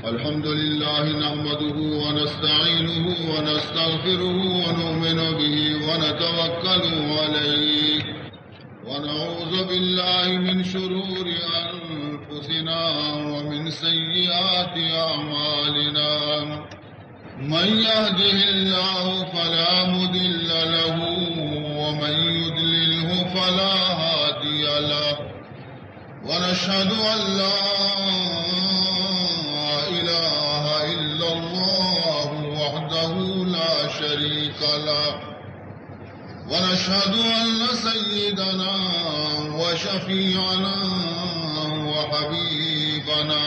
الحمد لله نحمده ونستعينه ونستغفره ونؤمن به ونتوكل عليه ونعوذ بالله من شرور أنفسنا ومن سيئات أعمالنا. من يهده الله فلا مضل له ومن يضلله فلا هادي له. ونشهد أن لا إله إلا الله وحده لا شريك له. ونشهد أن سيدنا وشفيعنا وحبيبنا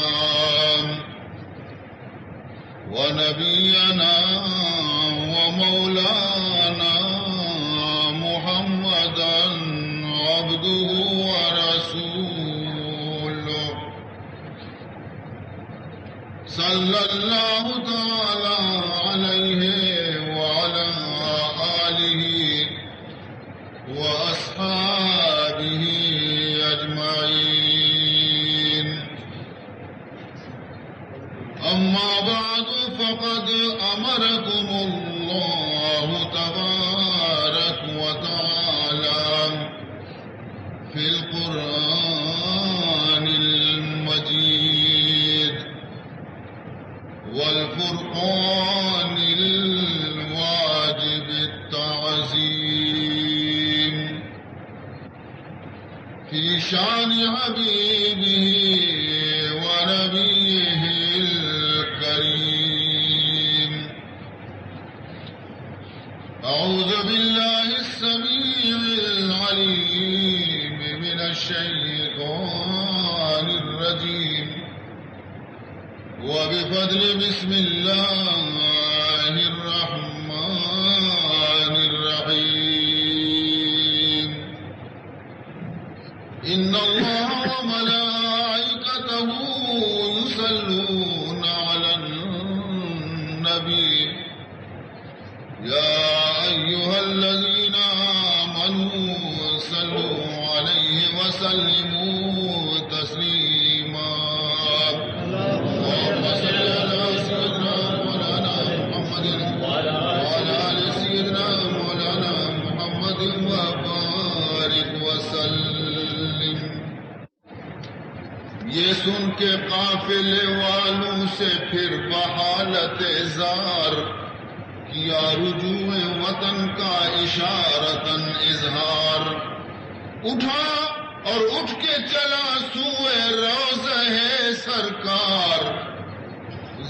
ونبينا ومولانا محمدا عبده ورسوله، صلى الله تعالى عليه وعلى آله وأصحابه أجمعين. أما بعد، فقد أمركم الله تبارك وتعالى في القرآن المجيد والفرقان الواجب التعظيم في شان حبيبه ونبيه الكريم. أعوذ بالله السميع العليم من الشيطان الرجيم. وبفضل بسم الله الرحمن الرحيم. إن الله وملائكته يصلون على النبي. يا أيها الذين آمنوا صلوا عليه وسلموا تسليما. اللهم صل على سيدنا مولانا محمد وعلى آل سيدنا مولانا محمد وبارك وسلم. یہ سن کے قافلے والوں سے پھر بحالت زار کیا، رجوع وطن کا اشارتاً اظہار۔ اٹھا اور اٹھ کے چلا سوئے روضہ سرکار،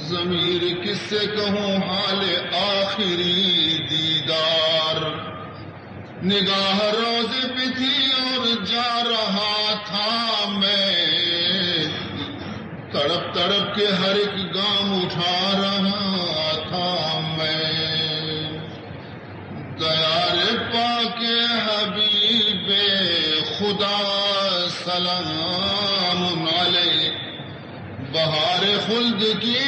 ضمیر کس سے کہوں حال آخری دیدار۔ نگاہ روضے پہ تھی اور جا رہا تھا میں، تڑپ تڑپ کے ہر ایک گام اٹھا رہا تھا میں۔ دیار پاک حبیب خدا سلام علیہ، بہار خلد کی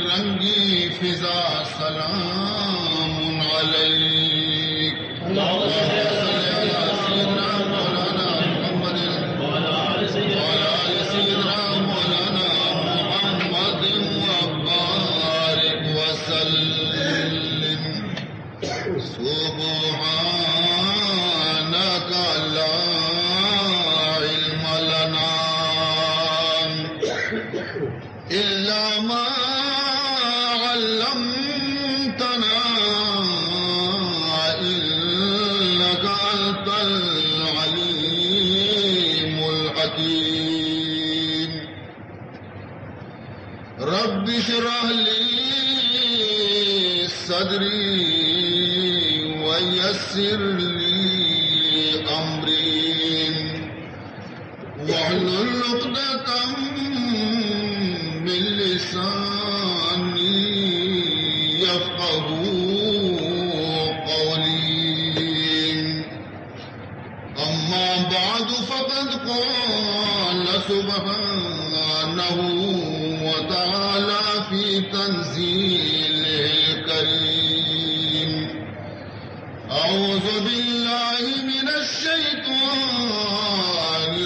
رنگی فضا سلام علیک۔ اللهم صل على سيدنا مولانا محمد وعلى آل سيدنا مولانا محمد وبارك وسلم۔ سبحانك لا علم لنا إلا ما علمتنا إنك أنت العليم الحكيم. رب اشرح لي صدري ويسر لي أمري واحلل عقدة من لساني يفقهوا قولي. أما بعد، فقد قال سبحانه وتعالى في تنزيله الكريم: أعوذ بالله من الشيطان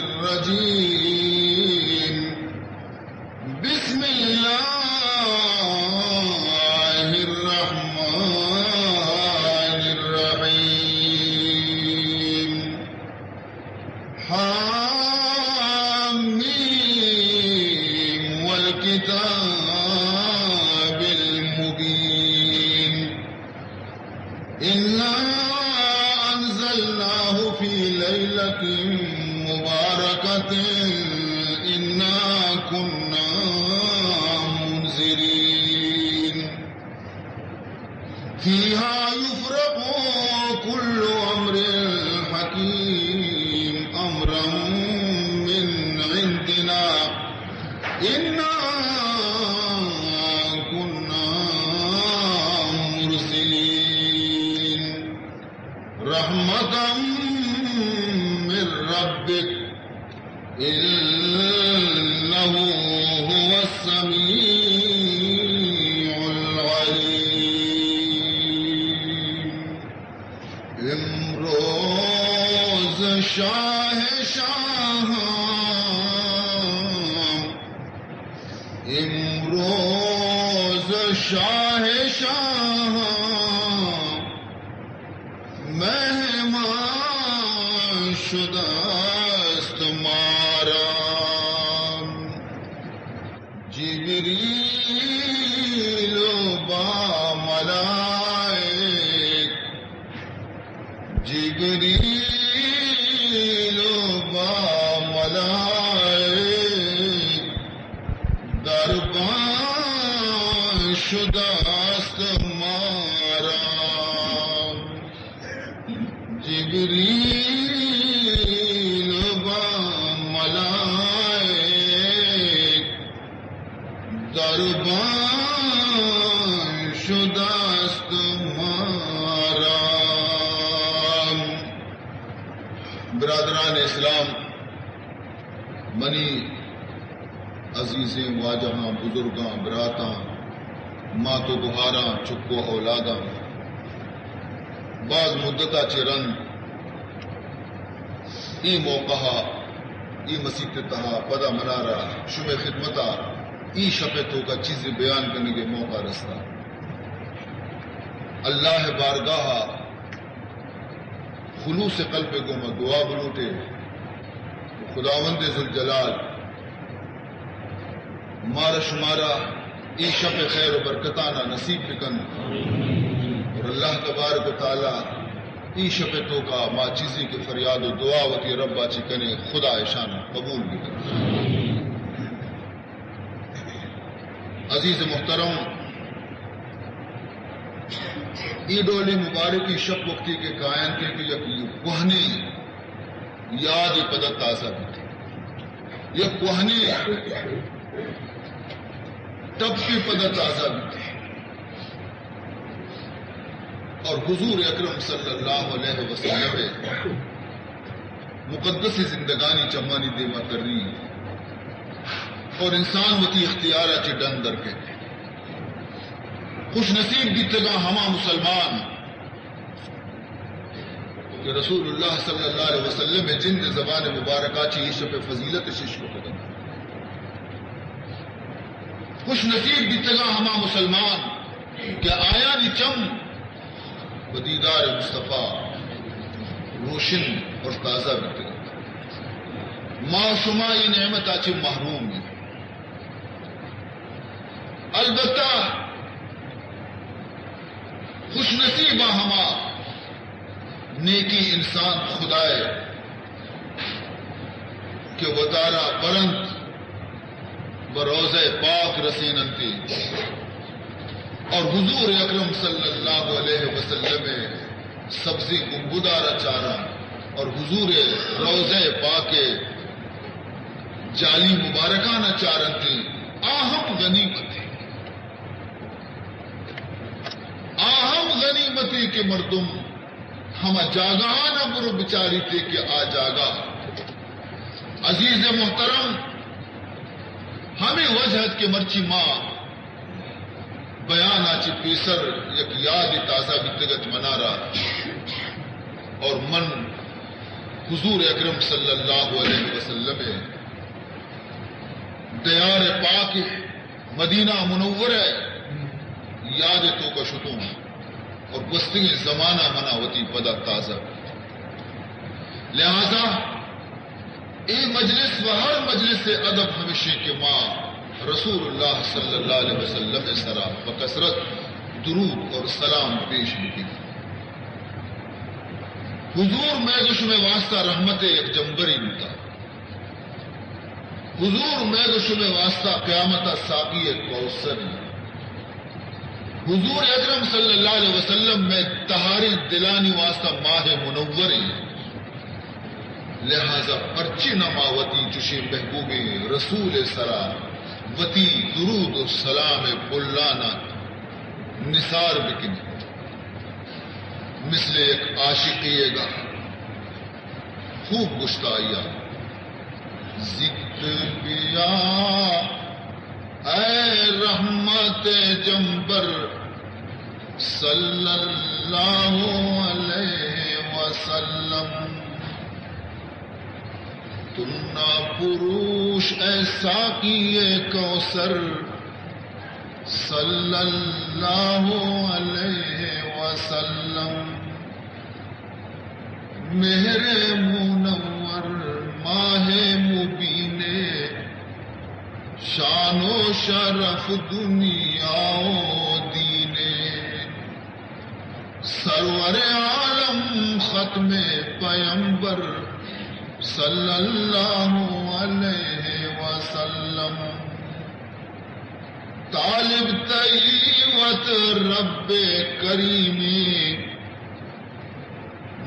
الرجيم. بسم الله الكتاب المبين. إنا أنزلناه في ليلة مباركة إنا كنا منذرين. فيها يفرق كل أمر حكيم أمرا من عندنا إنا كنا مرسلين رحمة من ربك إنه هو السميع العليم. امروز شاه شاهان، امروز شاه شاهان، مهمان شده است ما را. جبریل و با ملائک، جبریل و با ملائک، دربان شده است ما را. جبریل و با ملائک، دربان شده است ما را. برادران اسلام، منی عزیزیں واجہاں، بزرگاں، براتاں، مات و گہاراں، چک و اولاداں، باز مدتا چہ رند اے موقع ء، اے مسیت ء تہا پدا منارا شمئے خدمتا اے شپ ء توکا چیزے بیان کنگ ء موقع رستا۔ اللہ ء بارگاہ ء خلوص قلب ء گوما دعا بلوٹے، خداوند ذوالجلال مارا شمارا اے شپ ء خیر و برکتانا نصیب بکن۔ اور اللہ تبارک و تعالی اے شپ ء توکا ما چیزے کہ فریاد و دعا وتی ربا چی کنے، خدا اشانا قبول بکن۔ عزیز محترم، اے ڈولیں مبارکیں شپ وقتی کہ کاینت کہ یک کوہنیں یادے پدا تازہ بیت، یک کوہنیں ٹپے پدا تازہ بیت اور حضور اکرم صلی اللہ علیہ وسلم ء مقدس زندگانی چمانی دیما تری اور انسان وتی اختیار ء چہ ڈن در کئیت۔ خوش نصیب بیتگاں ہما مسلمان کہ رسول اللہ صلی اللہ علیہ وسلم ء جند زبان مبارکہ چہ اے شپ ء فضیلت ء شش کتگ۔ خوش نصیب بیتگاں ہما مسلمان کہ آیانی چم و دیدار مصطفی روشن اور تازہ بیتگ۔ ما و شما اے نعمت ء چہ محروم ایں۔ البتہ خوش نصیب ہما نیکی انسان خدائے کہ وتارا برنت، بہ روضہ پاک رسیننتی اور حضور اکرم صلی اللہ علیہ وسلم سبزی گنبدارا چارن اور حضور روضہ پاک جالی مبارکانا چارنتی۔ آ ہم غنیمتے، آ ہم غنیمتے کہ مردم ہما جاگہانا برو بچاریتے کہ آ جاگہ۔ عزیز محترم، ہمے وجہ ات کہ مرچی ما بیانا چہ پیسر یک یادے تازہ بیتگ ات منارا اور من حضور اکرم صلی اللہ علیہ وسلم دیار پاک مدینہ منورہ یاد توکا شتوں اور گوستگیں زمانہ منا وتی پدا تازہ۔ لہذا اے مجلس و ہر مجلس ادب ہمیشیں کہ ما رسول اللہ صلی اللہ علیہ وسلم ءِ سرا بکثرت درود اور سلام پیش بکنی۔ حضور مئے گو شمئے واسطہ رحمت ءِ یک جمبرے بوتا۔ حضور مئے گو شمئے واسطہ قیامت ءَ ساقی کوثر اِنت۔ حضور اکرم صلی اللہ علیہ وسلم مئے تہاریں دلانی واسطہ ماہ منور اِنت۔ لہذا پرچے نہ ما وتی چشیں محبوبیں رسول ءِ سرا وتی درود و سلام ءِ پلانا نثار بکنیں؟ مثل یک عاشقے ءَ گا خوب گوشتا آئی ءَ، زیت بیا اے رحمت جمبر صلی اللہ علیہ وسلم، تو نا پروش اے ساقی کوثر صلی اللہ علیہ وسلم۔ مہر منور ماہ مبین ءِ، شان و شرف دنیا و دین ءِ۔ سرور عالم ختم پیمبر صلی اللہ علیہ وسلم۔ طالب تئی وت رب کریمی،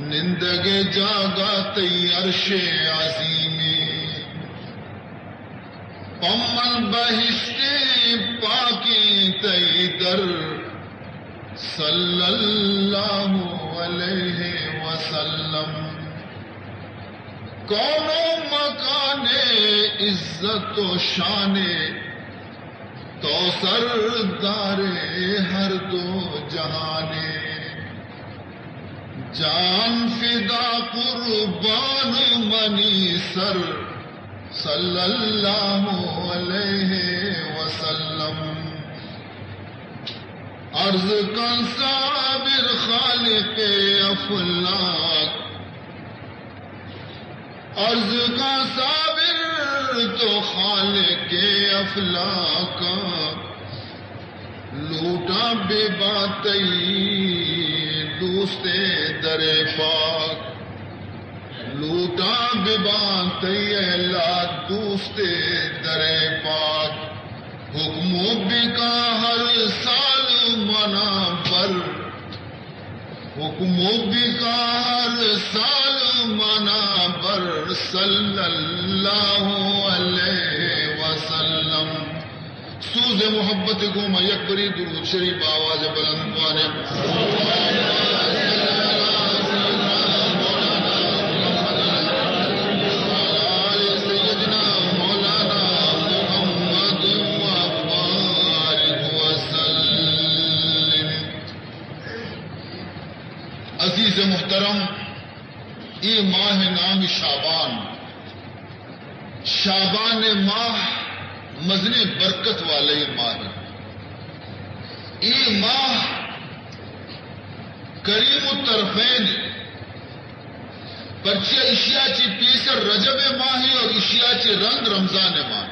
نندگ ءِ جاگہ تئی عرش عظیمی۔ پمن بہشتیں پاکیں تئی در صلی اللہ علیہ وسلم۔ کون و مکان عزت و شان تو سردار ہر دو جہان۔ جان فدا قربان منی سر صلی اللہ علیہ وسلم۔ عرض کن صابر خالق افلاک، عرض کن صابر تو خالق افلاک، لوٹاں بباں تئی دوست در پاک۔ لوٹاں بباں تئی اے اللہ دوست در پاک۔ حکم بکاں ہر سال منا بر، حکم بکاں ہر سال منا بر صلی اللہ علیہ وسلم۔ سوز محبت گوما یک بری درود شریف آواز بلند وانیں۔ سیدنا مولانا محمد وبارک وسلم۔ عزیز محترم، اے ماہ نام شعبان۔ شعبان ماہ مزنیں برکت والے ماہ۔ اے ماہ کریم الطرفین، پرچہ اشیا چی پیسر رجب ماہ اور اشیا چی رند رمضان ماہ۔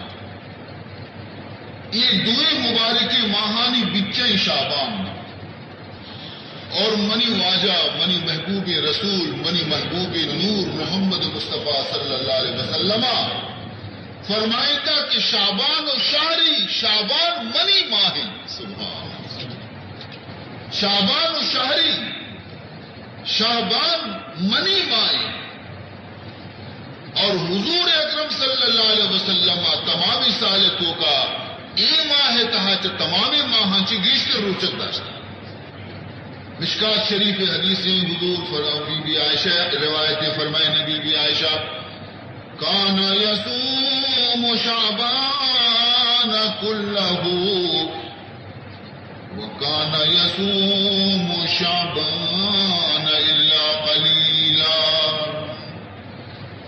اے دوئیں مبارکیں ماہانی بچیں شعبان۔ اور منی واجہ، منی محبوب رسول، منی محبوب نور محمد مصطفیٰ صلی اللہ علیہ وسلم فرمائتا کہ شعبان و شہری، شعبان منی ماہ۔ سبحان اللہ۔ شعبان و شہری، شعبان منی ماہ۔ اور حضور اکرم صلی اللہ علیہ وسلم تمامی سال توکا اے ماہ تہا چہ تمامی ماہاں چہ گیشتر روچگ داشت۔ مشکات شریف حدیث حضور فر-، بی بی عائشہ روایت فرمائے، بی بی عائشہ کان یصوم شعبان کلہ وکان یصوم شعبان الا قلیلا۔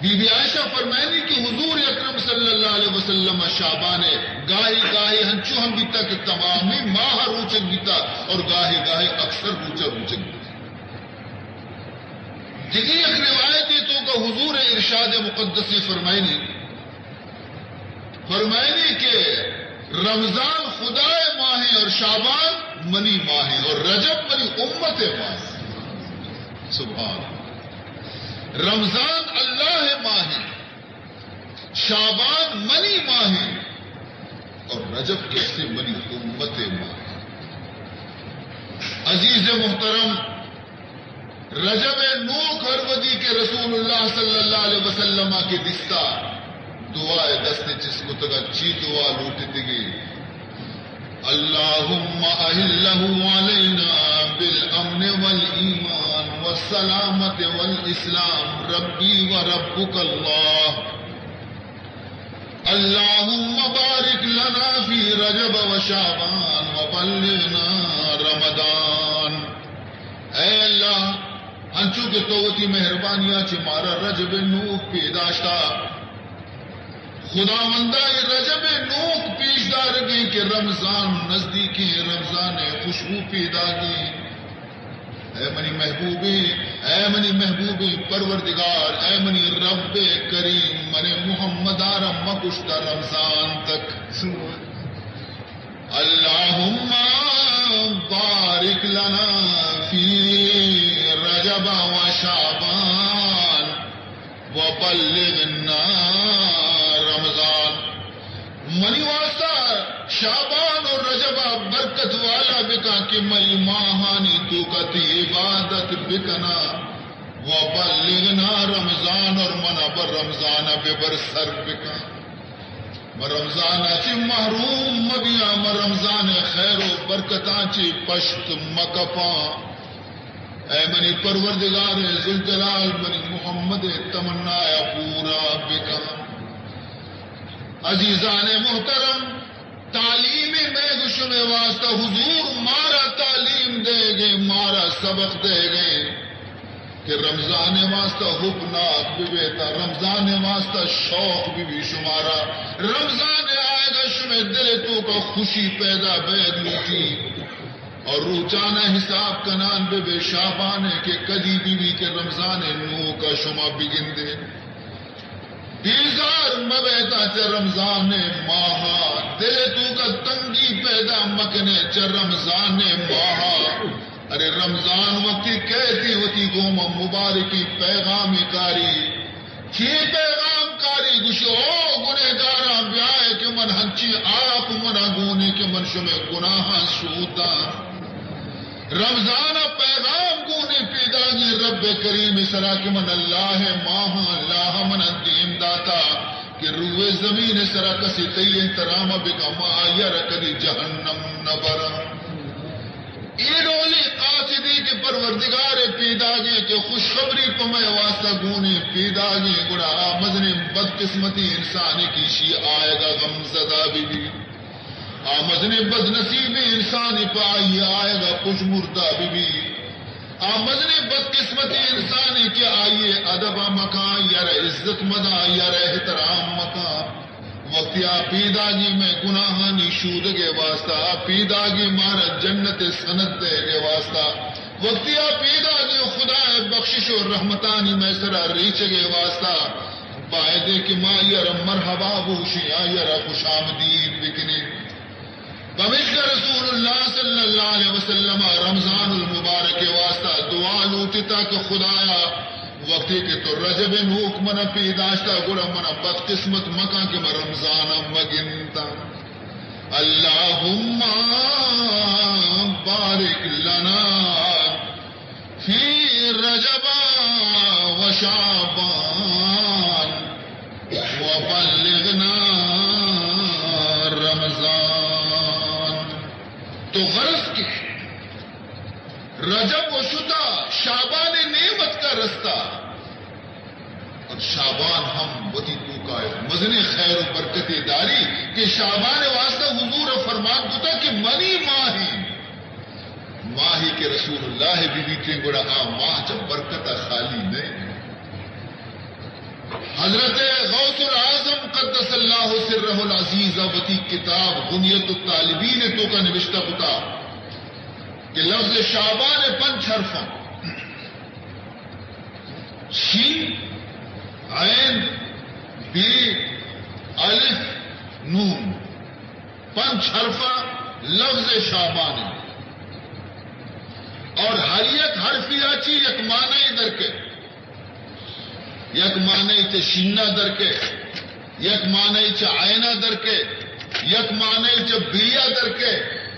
بی بی عائشہ فرمائنی کہ حضور اکرم صلی اللہ علیہ وسلم شعبان گاہی گاہی ہنچو ہم بیتا کہ تمامی ماہ روچگ بیتا اور گاہی گاہی اکثر روچگ روچگ بیتا۔ دگہ یک روایت توکا حضور ارشاد مقدس فرمائنی، فرمائنی کہ رمضان خدا ءِ ماہ ایں اور شعبان منی ماہ ایں اور رجب منی امت ءِ ماہ ایں۔ سبحان اللہ۔ رمضان اللہ ءِ ماہ ایں، شعبان منی ماہ ایں اور رجب کسے منی امت ءِ ماہ ایں۔ عزیز محترم، رجب ءِ نوک ہر وھدی کہ رسول اللہ صلی اللہ علیہ وسلم ءَ کہ دیستا، دعا ءِ دست ءَ چست کتگ ات، چی دعا لوٹتگی؟ اللهم أهله علينا بالأمن والإيمان والسلامة والإسلام ربي وربك الله۔ اللهم بارك لنا في رجب وشعبان وبلغنا رمضان۔ اے اللہ، انچو کہ تو وتی مہربانی ءَ چہ مارا رجب ءِ نوک پیداشتا، خداوندا، اے رجب ءِ نوک پیش دارگیں کہ رمضان نزدیکیں، رمضان ءِ خوشبو پیداگیں۔ اے منی محبوبیں، اے منی محبوبیں پروردگار، اے منی رب کریم، من محمد ءَ را مکشتا رمضان تک۔ اللهم بارك لنا في رجب وشعبان وبلغنا رمضان۔ منی واسطہ شعبان و رجب ءَ برکت والا بکن کہ من اے ماہانی توکا تئی عبادت بکناں۔ وبلغنا رمضان، اور منا بر رمضان ءَ ببر سر بکن۔ من رمضان ءَ چہ محروم مبیاں، من رمضان ءِ خیر و برکتاں چہ پشت مکپاں۔ اے منی پروردگار ذوالجلال، منی محمد ءِ تمنا ءَ پورا بکن۔ عزیزان محترم، تعلیم مئے گو شمئے واسطہ حضور مارا تعلیم دئیگیں، مارا سبق دئیگیں کہ رمضان ءِ واسطہ حبناک ببیت، رمضان ءِ واسطہ شوق ببی شمارا، رمضان ءِ آیگ ءَ شمئے دل ءِ توکا خوشی پیدا بیگ لوٹی۔ اور روچانہ حساب کنان ببے شعبان ءِ کہ کدی ببی کہ رمضان ءِ نوکا شما بگندے۔ بیزار مبیتاں چہ رمضان ءِ ماہا، دل ءِ توکا تنگی پیدا مکنے چہ رمضان ءِ ماہا۔ ارے رمضان وقتی کئیتی وتی گوما مبارکی پیغامی کاری، چی پیغام کاری؟ گوشی، او گنہگاراں، بیائے کہ من ہنچی آپ منا گونے کہ من شمئے گناہاں شوداں۔ رمضان ءَ پیغام گونے پیداگیں رب کریم ءِ سرا کہ من اللہ ءِ ماہاں، اللہ ءَ منا دیم داتا کہ روئے زمین ءِ سرا کسے تئی احترام ءَ بکن، ما آئی ءَ را کدی جہنم نہ براں۔ اے ڈولیں قاصدے کہ پروردگار ءِ پیداگیں کہ خوشخبری پہ مئے واسطہ گونے پیداگیں، گڑا آ مزنیں بدقسمتی انسانے کہ ایشی آیگ ءَ غمزدہ ببی۔ آ مزنیں بدنصیبیں انسانے پہ آئی آیگ ءَ پژمردہ ببی۔ آ مزنیں بدقسمتیں انسانے کہ آئی ءَ ادب ءَ مکاں، آئی ءَ را عزت مداں، آئی ءَ را احترام مکاں۔ وقتی آ پیداگیں مئے گناہانی شودگ ءِ واسطہ، آ پیداگیں مارا جنت ءِ سند دئیگ ءِ واسطہ، وقتی آ پیداگیں خدا ءِ بخشش و رحمتانی مئے سرا ریچگ ءِ واسطہ، بائدیں کہ ما آئی ءَ را مرحبا بوشیں، آئی ءَ را خوش آمدید بکنیں۔ پمیشکا رسول اللہ صلی اللہ علیہ وسلم ءَ رمضان المبارک ءِ واسطہ دعا لوٹتا کہ خدایا، وقتی کہ تو رجب ءِ نوک منا پیداشتا، گڑا منا بدقسمت مکن کہ من رمضان ءَ مگنداں۔ اللهم بارك لنا في رجب وشعبان وبلغنا رمضان۔ تو غرض کہ رجب و شتا، شعبان ءِ نیم اتکا رستا۔ اور شعبان ہم وتی توکا مزنیں خیر و برکتے داری کہ شعبان ءِ واسطہ حضور ءَ فرمان کتا کہ منی ماہ ایں، ماہے کہ رسول اللہ ءِ ببیتیں، گڑا آ ماہ چہ برکت ءَ خالی نہ ایں۔ حضرت غوث الاعظم قدس اللہ سرہ العزیز ءَ وتی کتاب غنیۃ الطالبین ءِ توکا نبشتہ کتا کہ لفظ شعبان ءِ پنچ حرفاں، شین، عین، بے، الف، نون۔ پنچ حرفہ لفظ شعبان انت اور ہر یک حرفی آ چی یک معنی درکے۔ یک معنی چہ شینا درکے، یک معنی چہ عینا درکے، یک معنی چہ بیا درکے،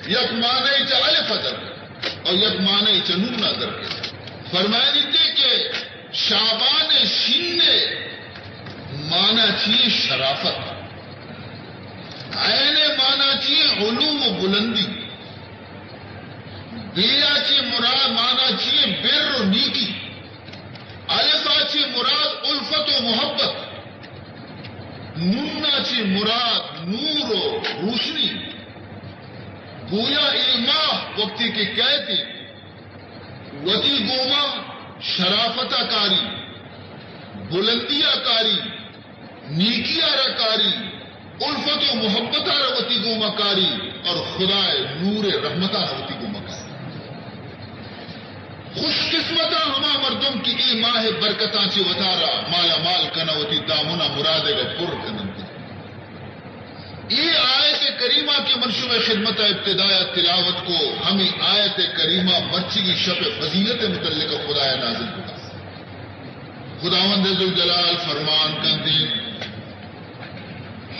یک معنی چہ الفا درکے اور یک معنی چہ نونا درکے۔ فرمائنیتے کہ شعبان شین معنی چی؟ شرافت۔ عین معنی چی؟ علو و بلندی۔ بیا چی مراد، معنی چی؟ بر و نیکی۔ الفا چی مراد؟ الفت و محبت۔ نونا چی مراد؟ نور و روشنی۔ گویا اے ماہ وقتی کہ کئیت، وتی گوما شرافتا کاری، بلندیا کاری، نیکی آرا کاری، الفت و محبت آرا وتی گوما کاری اور خدائے نور رحمت آرا وتی گوما کاری۔ خوش قسمتا ہما مردم کہ اے ماہ برکتاں چی وتارا مالا مال کنا، وتی دامنا مرادے گا پر کننتے۔ اے آیت کریمہ کہ من شمئے خدمت ء ابتدا ء تلاوت کو، ہمے آیت کریمہ مرچیگی شپ ء فضیلت ء متعلق خدا ء نازل کتا۔ خداوند ذوالجلال فرمان کنتے،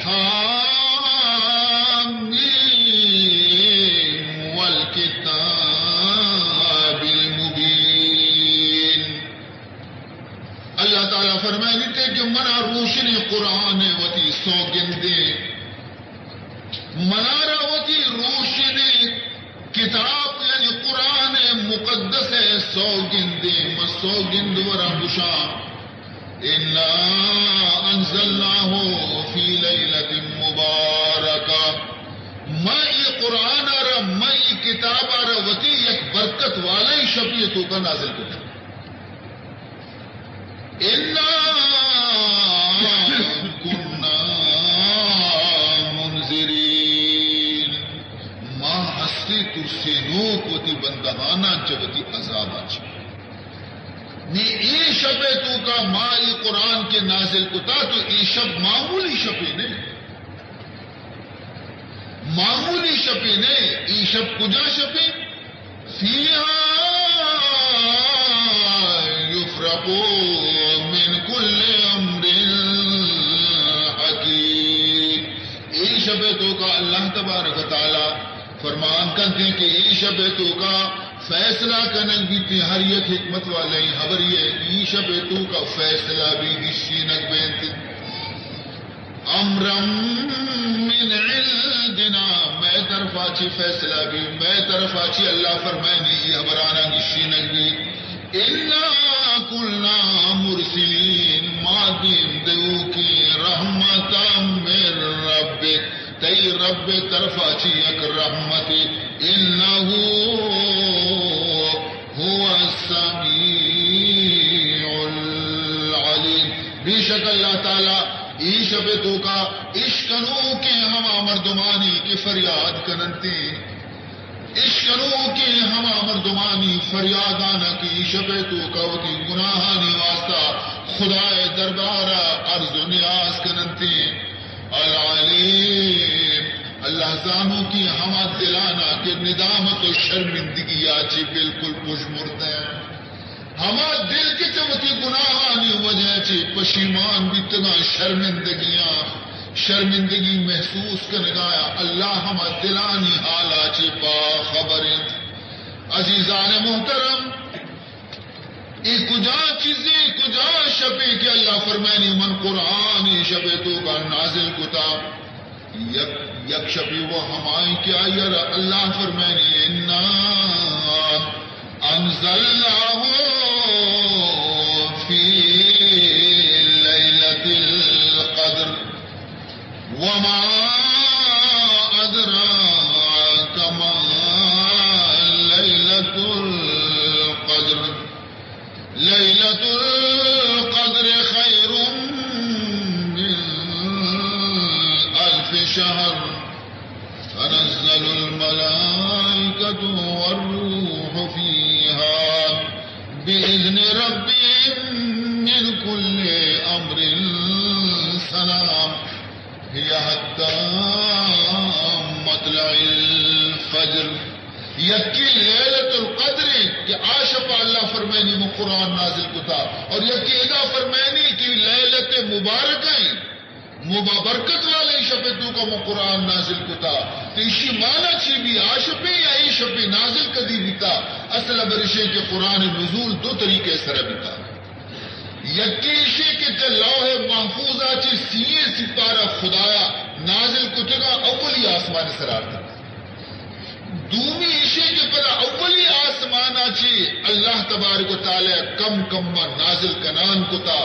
حم میم والکتاب المبین۔ اللہ تعالیٰ فرمائنیتے کہ منا روشنیں قرآن ء وتی سوگندیں، منارا وتی روشنیں کتاب یعنی قرآن مقدس ء سوگندیں، من سوگند ورا گشاں، انا انزلناہ فی لیلۃ مبارکہ، ما ای قرآن آرا، ما ای کتاب آرا وتی یک برکت والے شپی توکا نازل کتا۔ انا کنا منذرین، ما ہستے ترسینوک وتی بندہاناں چہ وتی عذاباں چہ۔ نی اے شپ ء توکا ما اے قرآن کہ نازل کتا تو اے شپ معمولی شپے نہ، معمولی شپے نہ، اے شپ کجا شپے؟ فیہا یفرق من کل امر حکیم۔ اے شپ ء توکا اللہ تبارک و تعالی فرمان کنتے کہ اے شپ ء توکا فیصلہ کنگ بیتے، ہر یک حکمت والے ہبری ء، اے شپ ء توکا فیصلہ بھی گشینگ بینت۔ امرا من عندنا، مئے طرفا چی فیصلہ بی، مئے طرفا چی اللہ فرمائنی ای ہبرانا گشینگ بی۔ انا کنا مرسلین، ما دیم دیوکی رحمتا من ربک، تئی رب طرفا چی یک رحمتی۔ انہ هو السمیع العلیم۔ بے شک اللہ تعالی ای شپ توکا اشکنوکیں ہما مردمانی کہ فریاد کننتی، اشکنوکیں ہما مردمانی فریادانا کہ ای شپ توکا وتی گناہانی واسطہ خدائے دربارا عرض و نیاز کننتی۔ العلیم، اللہ زانوکیں ہما دلانا کہ ندامت و شرمندگی آ چی بالکل پژمردہ۔ ہما دل کہ چہ وتی گناہانی وجہ چہ پشیمان بیتگاں، شرمندگیاں، شرمندگی محسوس کنگایا، اللہ ہما دلانی حالا چہ باخبر انت۔ عزیزان محترم، اے کجا چیزے، کجا شپے کہ اللہ فرمائنی من قرآن اے شپے توکا نازل کتا۔ یک، یک شپے و ہمائیں کہ آئی را اللہ فرمائنی، انا انزلناہ فی لیلۃ القدر۔ وما أدراك ما ليلة القدر، ليلة القدر خير من ألف شهر، تنزل الملائكة والروح فيها بإذن ربهم من كل أمر سلام۔ هي حتى مطلع الفجر۔ یکی لیلۃ القدر کہ آ شپا اللہ فرمائنی من قرآن نازل کتا، اور یکی ادا فرمائنی کہ لیلت مبارکہ ہیں، مبا-، برکت والے شپ توکا من قرآن نازل کتا۔ تو اشی معنی چی بی؟ آ شپے یا اے شپے نازل کدی بیتا؟ اصل برشے کہ قرآن نزول دو طریقے سر بیتا۔ یکے ایشی کہ چہ لوح محفوظ ءَ چہ سیئیں سپارہ خدایا نازل کتگا، اولی آسمان سر آرتگ۔ دومی ایشی کہ پدا اولی آسمان ءَ چہ اللہ تبارک و تعالی کم کم نازل کنان کتا،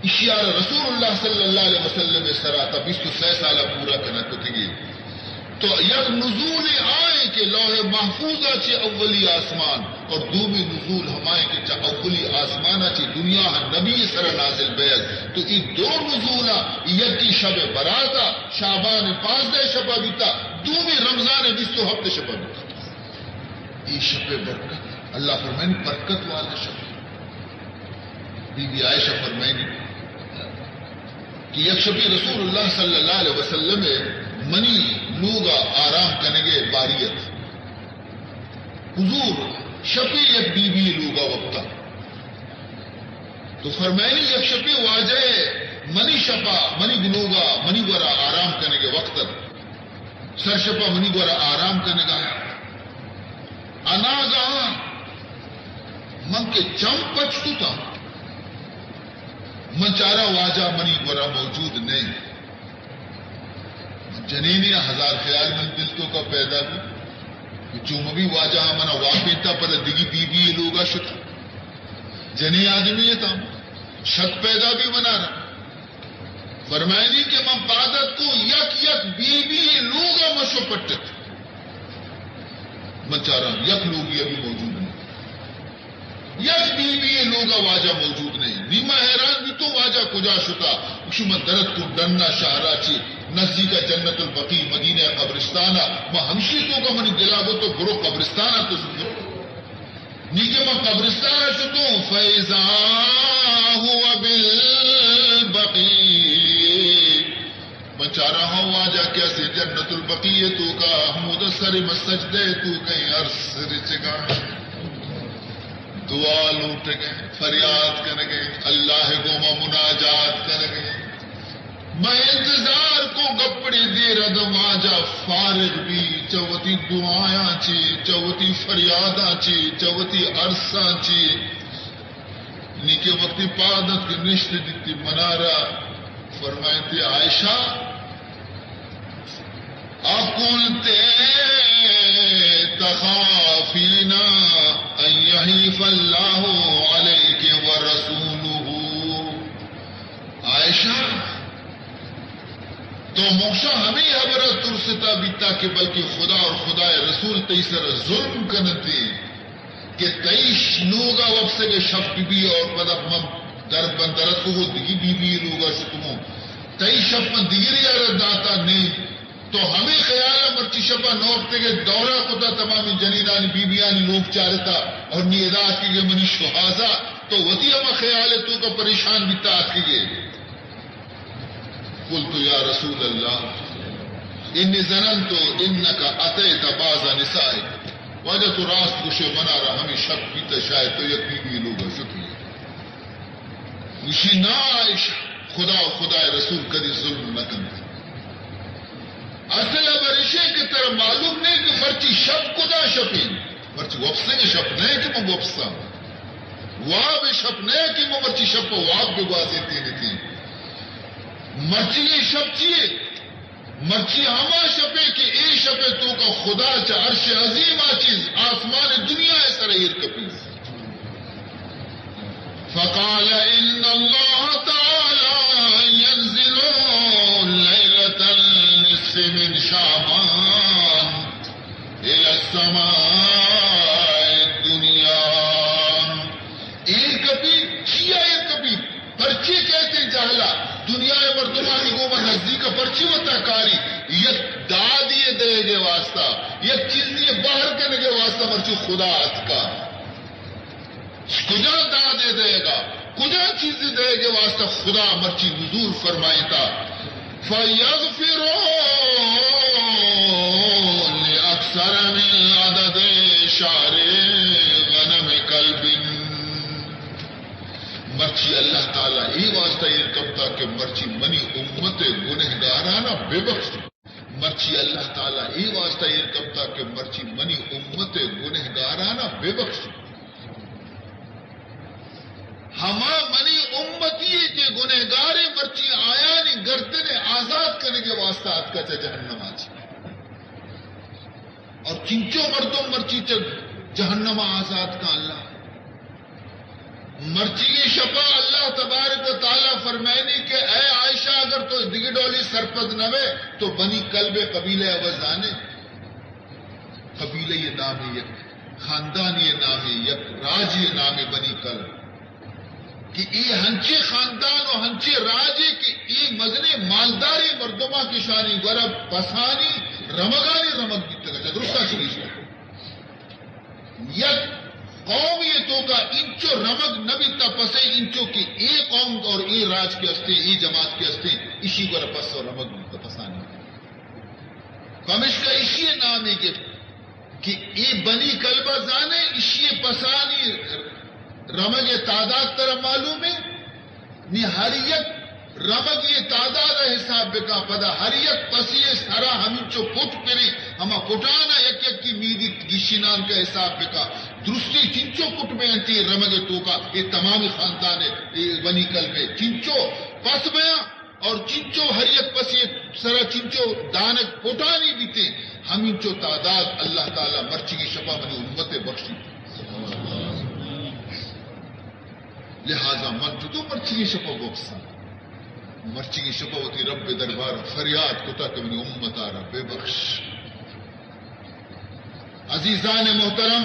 اشیار رسول اللہ صلی اللہ علیہ وسلم سرا تا بیست و سئے سال پورا کنگ کتگی۔ تو یک نزول آئیں کہ لوح محفوظ ءَ چہ اولی آسمان، اور دومی نزول ہمائیں کہ چہ اولی آسمان ءَ چہ دنیا ءَ نبی سر نازل بیگ۔ تو ای دو نزول، یکی شب برات ءَ شعبان پانزدہ شپا بیتا، دومی رمضان بیست و ہفت شپا بیتا۔ ای شپ برکت، اللہ فرمائنی برکت والا شپ۔ بی بی عائشہ فرمائنی کہ یک شپی رسول اللہ صلی اللہ علیہ وسلم منی لوگا آرام کنگے باری ات۔ حضور شپی یک بی بی لوگا وپتا۔ تو فرمائنی یک شپی واجہ منی شپا، منی لوگا، منی گورا آرام کنگے وقت ات۔ سرشپا منی گورا آرام کنگا۔ اناگاہ من کہ چم پچ کتا، من چارا واجہ منی گورا موجود نہیں۔ جنینی ہزار خیال من دل توکا پیدا بی کہ چو مبی واجہ منا واپینتا، پدا دگی بی بی لوگا شتا۔ جنی آدمی تا، شک پیدا بی منا را۔ فرمائنی کہ من پاد اتکو، یک یک بی بی لوگا من شو پٹت۔ من چاراں یک لوگی ابھی موجود نہیں۔ یک بی بی لوگا واجہ موجود نہیں۔ نی من حیران بیتوں واجہ کجا شتا؟ گوشی من در اتکو ڈنا شہرا چی نزدیک جنت البقیع مدینہ قبرستانا، من ہمشی توکا منی دلا گو تو برو قبرستانا تو برو۔ نی کہ من قبرستان ءَ شتوں، فَإِذَا هُوَ بِالْبَقِيعِ۔ من چارا ہاں واجہ کہ اسے جنت البقیع توکا، ہمودا سر من سجدہ توکا، عرش رچگا، دعا لوٹگے، فریاد کنگے، اللہ گوما مناجات کنگے۔ من انتظار کو گپڑے دیر اد واجہ فارغ بی، چہ وتی دعایاں چی، چہ وتی فریاداں چی، چہ وتی عرصاں چی۔ نی کہ وقتی پاد ات کہ نشت دیتی منارا، فرمائیتی عائشہ، أَكُنْتِ تَخَافِينَ أَنْ يَحِيفَ اللَّهُ عَلَيْكِ وَرَسُولُهُ؟ عائشہ، تو مگشا ہمے ہبرا ترستا بیتا کہ بلکہ خدا اور خدائے رسول تئی سر ظلم کننتی کہ تئی لوگا وپسگے شپ بی اور پدا من در بندرت کو دگی بی بی لوگا شتمو، تئی شپ من دگری آرا داتا نے۔ تو ہمے خیال ءَ مرچی شپ ءَ نوکتگے دورہ کتا، تمامی جنینانی بی بیانی لوگ چارتا اور نی ادا اتکگے منی شوہازا، تو وتی ہما خیال ءِ توکا پریشان بیتا اتکگے۔ قلت يا رسول الله إني ظننت أنك أتيت بعض نسائك۔ واجہ تو راست گوشے، منارا ہمے شک بیتا شاید تو یک بی بی لوگا شتگے۔ گوشی، نا عائشہ، خدا و خدائے رسول کدی ظلم نہ کنت۔ اصل ہبر اشے کہ ترا معلوم نہیں کہ مرچی شپ کدا شپیں، مرچی وپسگ شپ نہیں کہ من وپساں، واب شپ نہیں کہ من مرچی شپ واب بگوازینتیں۔ مرچی یہ شپ چیے؟ مرچی ہما شپے کہ اے شپے توکا خدا چہ عرش عظیم ءَ چیز آسمان دنیا ءِ سر ایر کپی۔ فقال إن الله تعالى ينزل ليلة النصف من شعبان إلى السماء الدنيا۔ ایر کپی، چیا ایر کپی؟ پرچی کہتے جہلا، دنیا ءِ مردمانی گوما نزدیک پرچی وتا کاری؟ یک دادی دئیگے واسطہ، یک چیزی بہر کنگے واسطہ مرچی خدا اتکا۔ کجا دادے دئیگا، کجا چیزی دئیگے واسطہ خدا مرچی نزول فرمائیتا؟ فیغفروا لأکثر من عدد شعر غنم کلب۔ مرچی اللہ تعالی اے واسطہ ایر کپتا کہ مرچی منی امت گنہگارانا ببخشی۔ مرچی اللہ تعالی اے واسطہ ایر کپتا کہ مرچی منی امت گنہگارانا ببخشی۔ ہما منی امتی کہ گنہگاریں، مرچی آیانی گردن آزاد کنگے واسطہ آتکا چہ جہنم آ چی۔ اور چنچو مردم مرچی چہ جہنم آزاد کن اللہ۔ مرچیگیں شپا اللہ تبارک و تعالی فرمائنی کہ اے عائشہ، اگر تو دگہ ڈولی سرپد نہ بے تو بنی کلب قبیلہ ء زانے۔ قبیلہ ء نامے یک، خاندانی نامے یک، راجی نامے بنی کلب، کہ اے ہنچے خاندان و ہنچے راجے کہ اے مزنیں مالداریں مردماں کہ شانی گورا پسانی رمگانی رمگ بیتگ، درستاں چی گیشتر۔ یک قومی توکا انچو رمگ نہ بیتا پسے انچو کہ اے قوم اور اے راج کے ہستے، اے جماعت کے ہستے، اشی گورا پس و رمگ بیتا پسانی۔ پمشکا اشی نامی گفت کہ اے بنی کلبہ زانے، اشی پسانی رمگ تعداد ترا معلوم ہے؟ نی ہر یک رمگ یہ تعداد ء حساب بکا، پدا ہر یک پسی ء سرا ہمینچو پٹ پریں، ہما پٹانا یک یک کی میدی گشینان کا حساب بکا۔ درستی چنچو پٹ بینتی رمگ توکا، اے تمامی خاندان ء، اے بنی کلب ء چنچو پس بیاں اور چنچو ہر یک پسی ء سرا چنچو دانک پٹانی بیتے، ہمینچو تعداد اللہ تعالی مرچیگی شپا منی امت ء بخشی۔ لہذا من تو، تو مرچیگیں شپا بکساں، مرچیگیں شپا وتی رب دربار فریاد کتا کہ منی امت آرا بے بخش۔ عزیزان محترم،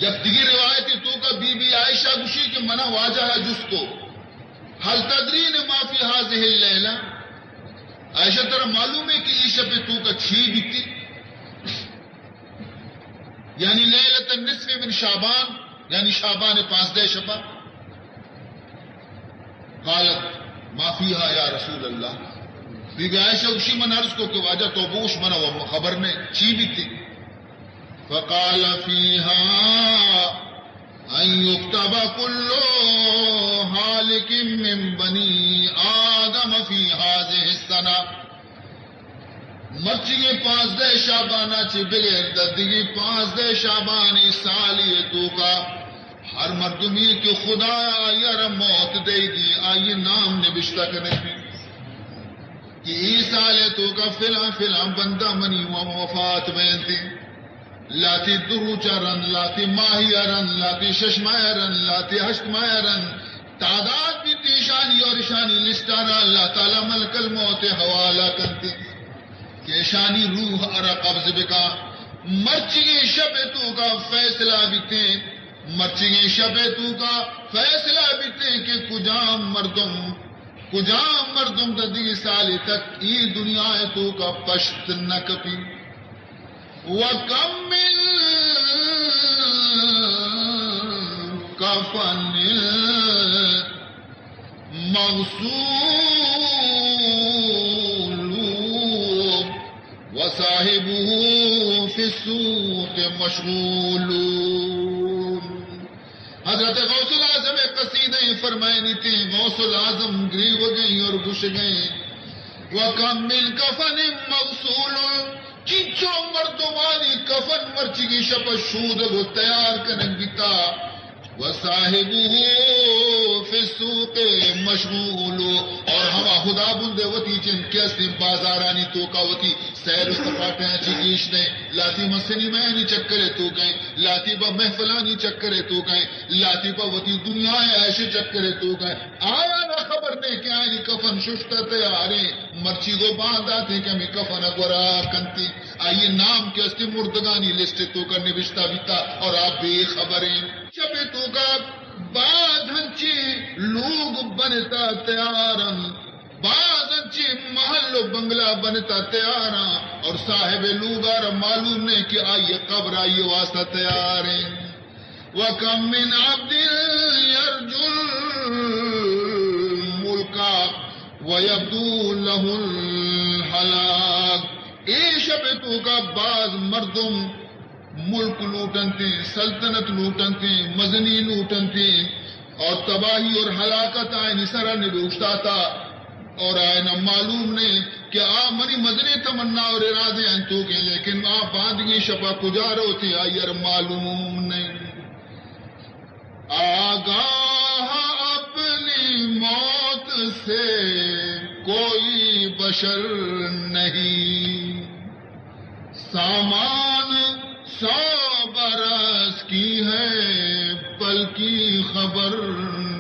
یک دیگی روایت توکا بی بی عائشہ گوشی کہ منا واجہ جست کو، هل تدرین ما فی هذه اللیلہ؟ عائشہ، ترا معلوم ہے کہ ای شپ توکا چی بیتی؟ یعنی لیلۃ النصف من شعبان، یعنی شعبان پانزدہ شپا۔ قالت، ما فیہا یا رسول اللہ؟ بی بی عائشہ گوشی، من عرض کو کہ واجہ تو بوش، منا و خبر نے چی بیتی۔ فقال فیہا ان یکتب کل هالک من بنی آدم فی هذه السنہ۔ مرچیگیں پانزدہ شعبانا چہ بغیر دگہ پانزدہ شعبانی سالی توکا ہر مردمی کہ خدا آئی را موت دے گی، آئی نام نبشتہ کنگ بی کہ ای سال توکا فلاں فلاں بندہ منی و وفات بینتی۔ لاتی دو روچا رند، لاتی ماہیا رند، لاتی شش ماہیا رند، لاتی ہشت ماہیا رند، تعداد بیت ایشانی اور ایشانی لسٹانا اللہ تعالی ملک الموت حوالہ کنتی کہ ایشانی روح ارا قبض بکا۔ مرچیگیں شپ توکا فیصلہ بیتے، مرچیگیں شپ توکا فیصلہ بیتے کہ کجام مردم، کجام مردم تا دی سال تک ای دنیا توکا پشت نہ کپی۔ وکم من کفن مغسول وصاحبه فی السوق مشغول۔ حضرت غوث الاعظم قصیدہ فرمائنی تھی، غوث الاعظم گریوگیں اور گشگیں، وکم من کفن مغسول، چنچو مردمانی کفن مرچیگی شپ شودگ و تیار کنگ بیتا، وصاحبه فی السوق مشغول، اور ہما خدا بندے وتی چند کہ استیں بازارانی توکا وتی سیر و سپاٹیاں چی گیش نئے، لاتی ما سنیمایانی چکرے توکیں، لاتی با محفلانی چکرے توکیں، لاتی با وتی دنیا عیش چکرے توکیں۔ آیانا خبر نئے کہ آیانی کفن ششتہ تیاریں، مرچیگو بانداتیں کہ ہمیں کفن گورا کنتی۔ آئی نام کہ استی مردگانی لسٹ توکا نبشتہ بیتا اور آپ بے خبریں۔ شپ توکا باز ہنچی لوگ بنتا تیارن، باز انچیں محل و بنگلہ بنتا تیاراں، اور صاحب لوگا را معلوم نہیں کہ آئی قبر آئی واسطہ تیاریں۔ وکم من عبد یرجو الملک ويبدو له الهلاك۔ اے شپ ءِ توکا باز مردم ملک لوٹنتیں، سلطنت لوٹنتیں، مزنی لوٹنتیں، اور تباہی اور ہلاکت آئینی سرا نبشتہ اتا، اور آئینا معلوم نے کہ آ منی مزنیں تمنا اور ارادے انتوکیں، لیکن آ باندگیں شپا کجا روتیں، آئی ار معلوم نے۔ آگاہ اپنی موت سے کوئی بشر نہیں، سامان سو برس کی ہے، پل کی خبر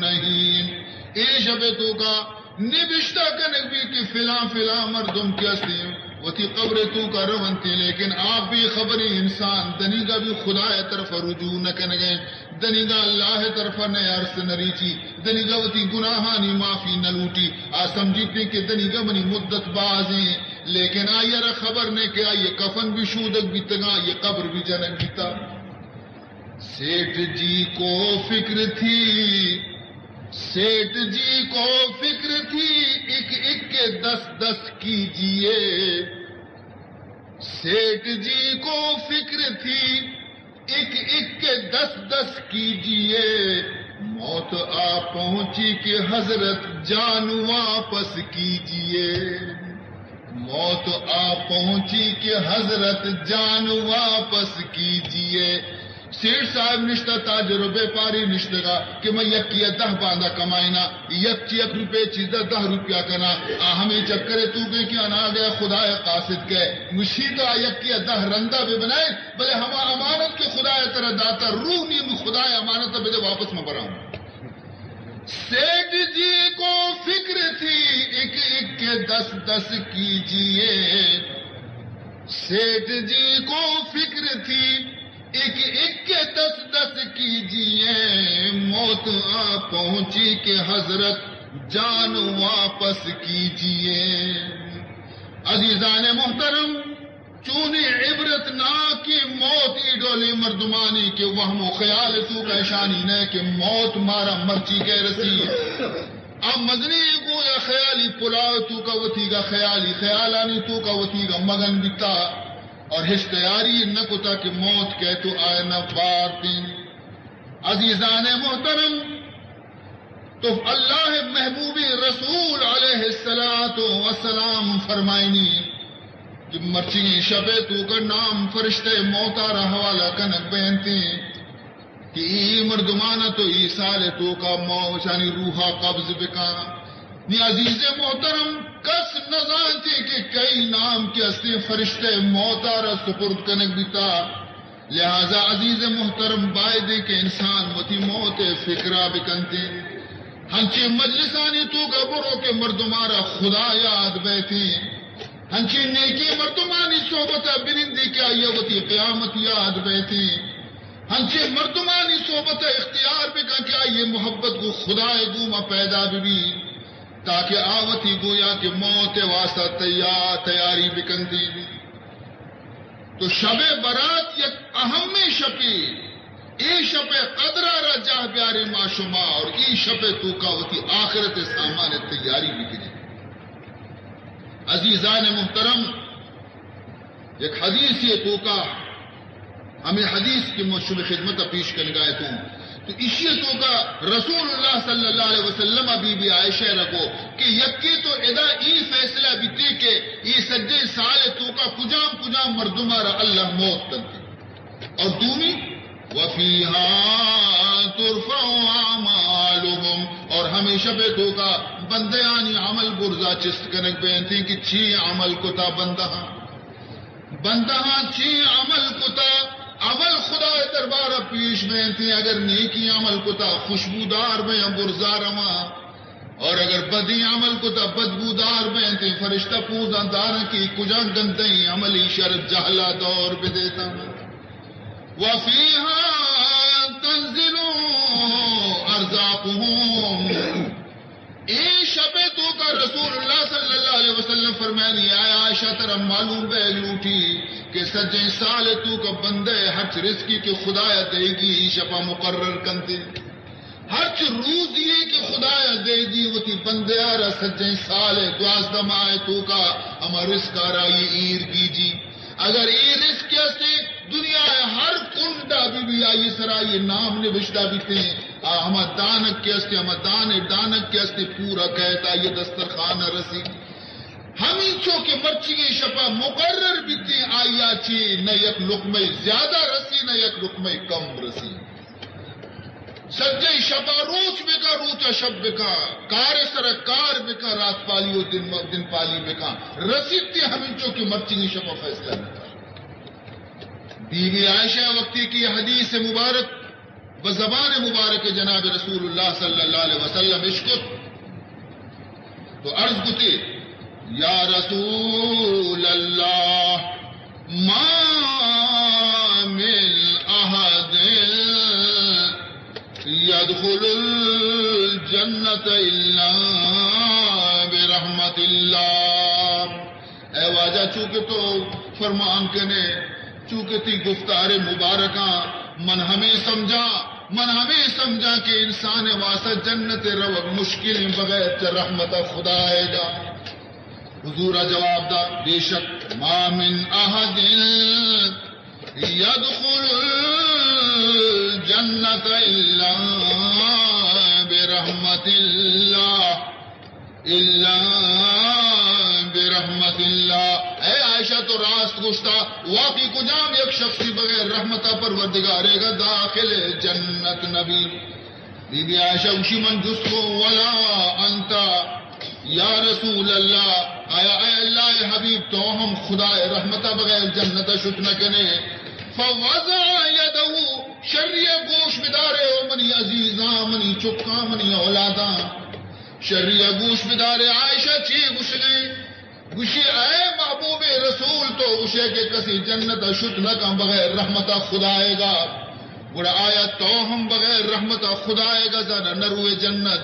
نہیں۔ اے شپ ءِ توکا نبشتہ کنگ بی کہ فلاں فلاں مردم کہ ہستیں وتی قبر ءِ توکا رونتیں، لیکن آ بے خبریں انسان دنیگا بھی خدا ءِ طرف رجوع نہ کنگیں، دنیگا اللہ ءِ طرف نہ ارس نہ ریچی، دنیگا وتی گناہانی معافی نہ لوٹی۔ آ سمجھیتیں کہ دنیگا منی مدت بازیں، لیکن آئی ءَ را خبر نے کہ آئی ءِ کفن بھی شودگ بیتگاں، آئی ءِ قبر بھی جنگ بیتا۔ सेठ जी को फिक्र थी, सेठ जी को फिक्र थी, एक एक के दस दस कीजिए। सेठ जी को फिक्र थी, एक एक के दस दस कीजिए। मौत आ पहुंची कि हजरत जान वापस कीजिए। موت آ پہنچی کہ حضرت جان واپس کیجیے۔ سیٹھ صاحب نشتہ، تاجر و بیپاری نشتگا کہ من یکی ءَ دہ باندا کمائینا، یک چہ یک روپے چیزا دہ روپیہ کنا۔ آ ہمے چکر ءِ توکیں کہ اناگہ خدا ءِ قاصد کئے، مشیگا یکی ءَ دہ رندا بہ بنائے، بلے ہما امانت کہ خدا ءَ ترا داتا، روح نی خدا ءِ امانت ءَ بدے، واپس مہ براں۔ सेठ जी को फिक्र थी, एक एक के दस दस कीजिए। सेठ जी को फिक्र थी, एक एक के दस दस कीजिए। मौत आ पहुंची कि हजरत जान वापस कीजिए। عزیزان محترم، چونیں عبرتناکیں موت اے ڈولیں مردمانی کہ وہم و خیال ءِ توکا اشانی نہ کہ موت مارا مرچی کئے رسی۔ آ مزنیں گویا خیالی پلاو ءِ توکا وتیگا خیالی خیالانی توکا وتیگا مگن بیتا اور ہچ تیاری نہ کتا کہ موت کئے تو آئینا بارتیں۔ عزیزان محترم، تو اللہ ءِ محبوبیں رسول علیہ الصلوۃ والسلام فرمائنی کہ مرچی شپ ءِ توکا نام فرشتہ موت ءَ را حوالہ کنگ بینتیں کہ اے مردمانا تو اے سال ءِ توکا موت اشانی روحا قبض بکاں۔ نی عزیز محترم، کس نزانتی کہ کئی نام کہ ہستیں فرشتہ موت ءَ را سپرد کنگ بیتا۔ لہذا عزیز محترم، بایدیں کہ انسان وتی موت ءِ فکرا بکنتیں۔ ہنچیں مجلسانی توکا برو کہ مردمارا خدا یاد بیتیں۔ ہنچیں نیکیں مردمانی صحبتا بنندی کہ آئی ءَ وتی قیامت یاد بیتیں۔ ہنچیں مردمانی صحبتا اختیار بکن کہ آئی ءِ محبت گوں خدا ءِ گوما پیدا ببی، تاکہ آ وتی گویا کہ موت ءِ واسطہ تیار، تیاری بکنتیں۔ تو شب برات یک اہمیں شپے، اے شپ ءِ قدر ءَ را جاہ بیاریں ما شما، اور اے شپ ءِ توکا وتی آخرت ءِ سامان ءِ تیاری بکنیں۔ عزیزان محترم، یک حدیثے توکا، ہمے حدیث کہ من شمے خدمت ءَ پیش کنگا اتوں، تو ایشی توکا رسول اللہ صلی اللہ علیہ وسلم ءَ بی بی عائشہ ءَ را گو کہ یکے تو ادا ای فیصلہ بیتے کہ ای سجے سال توکا کجام کجام مردم ءَ را اللہ موت دنتے، اور دومی، وفیہا ترفع اعمالهم، اور ہمے شپ توکا بندیانی عمل برزا چست کنگ بینتے کہ چی عمل کتا بندہاں۔ بندہاں چی عمل کتا، عمل خدا ءِ دربار ءَ پیش بینتیں، اگر نیکی عمل کتا خوشبودار بیں برزا رواں، اور اگر بدی عمل کتا بدبودار بینتیں، فرشتہ پوزاں داراں کہ کجا گندیں عملی شر جہلا دور بدیتا۔ وفیہا تنزل ارزاقهم۔ اے شپ توکا رسول اللہ صلی اللہ علیہ وسلم فرمانی، آیا عائشہ ترا معلوم بے لوٹی کہ سجیں سال توکا بندے ہرچ رزقی کہ خدایا دئیگی ای شپا مقرر کنتے۔ ہرچ روزی ء کہ خدایا دئیگی وتی بندے ء را سجہیں سال ء دوازدہ ماہ ء توکا ہما رزق ء را آئی ایر گیجی۔ اگر اے رزق کہ استے دنیا ء ہر کنڈا بہ بی، آئی سرا آئی نام نبشتہ بیتیں، آ ہما دانک کہ استے، ہما دانے دانک کہ استے پورا کئیت آئی دسترخوان ء رسی۔ ہمینچو کہ مرچیگیں شپا مقرر بیتیں، آئی ء چے نہ یک لقمہ زیادہ رسی، نہ یک لقمہ کم رسی۔ سجہیں شپا روچ بکا، روچا شپ بکا، کار سرا کار بکا، رات پالی و دن، دن پالی بکا، رسیت ہمینچو کہ مرچیگیں شپا فیصلہ بکا۔ بی بی عائشہ وقتی کہ حدیث مبارک و زبان مبارک جناب رسول اللہ صلی اللہ علیہ وسلم اشکت، تو عرض کتی، یا رسول اللہ، ما من احد یدخل الجنة الا برحمت اللہ۔ اے واجہ، چونکہ تو فرمان کنے، چونکہ تی گفتار مبارکاں، من ہمیں سمجھاں، من ہمیں سمجھاں کہ انسان واسطہ جنت روگ مشکل ہیں بغیر چہ رحمت خدا آئے گا۔ حضور جواب دا، بے شک، ما من احد یدخل الجنة الا برحمت اللہ، الا برحمت اللہ۔ اے عائشہ، تو راست گوشتا، واقعی کجام یک شخصی بغیر رحمت پروردگارے گا داخل جنت نبی۔ بی بی عائشہ گوشی، من جست کو، ولا انت یا رسول اللہ، آیا اے اللہ حبیب تو ہم خدا رحمت بغیر جنت شت نہ کنے؟ فوضع یدہ، شری گوش بدارے، او منی عزیزاں، منی چکاں، منی اولاداں، شری گوش بدارے۔ عائشہ چی گوشگے؟ گوشی، اے محبوب رسول، تو گوشے کہ کسی جنت شت نہ کن بغیر رحمت خدائے گا۔ گڑا آیا تو ہم بغیر رحمت خدائے گا زانہ نہ روئے جنت؟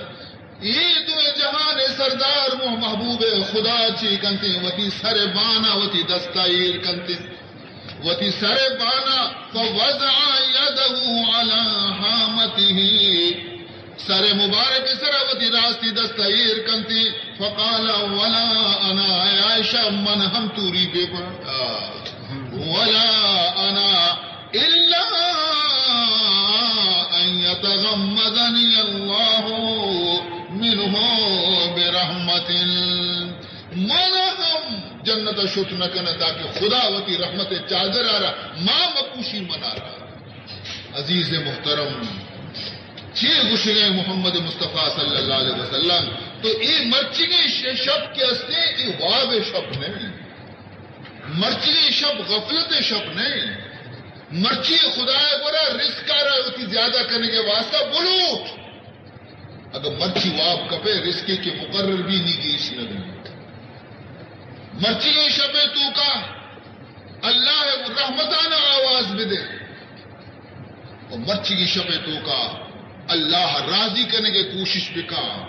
اے دوئیں جہان سردار مح-، محبوب خدا چی کنتے؟ وتی سر بانا وتی دستا ایر کنتے۔ وتی سر بانا، فوضع یدہ علی حامتہ، سر مبارک سرا وتی راستی دست ایر کنتی، فقال ولا انا، اے عائشہ، من ہم توری بہ باں، ولا انا الا ان یتغمدنی اللہ منہ برحمۃ۔ من ہم جنت ء شت نہ کناں تاکہ خدا وتی رحمت ء چادر ء را ما مپوشی من ء را۔ عزیز محترم، چے گوشگے محمد مصطفی صلی اللہ علیہ وسلم؟ تو اے مرچگیں ش-، شپ کہ استیں، اے واب ء شپ نہیں۔ مرچگیں شپ غفلت ء شپ نہیں۔ مرچی خدا ء گورا رزق ء را وتی زیادہ کنگ ء واسطہ بلوٹ۔ اگاں مرچی واب کپے، رزقے کہ مقرر بی، نی گیش نہ بی۔ مرچی اے شپے توکا اللہ ء رحمتانا آواز بدے۔ و مرچی اے شپے توکا اللہ راضی کنگے کوشش بکا۔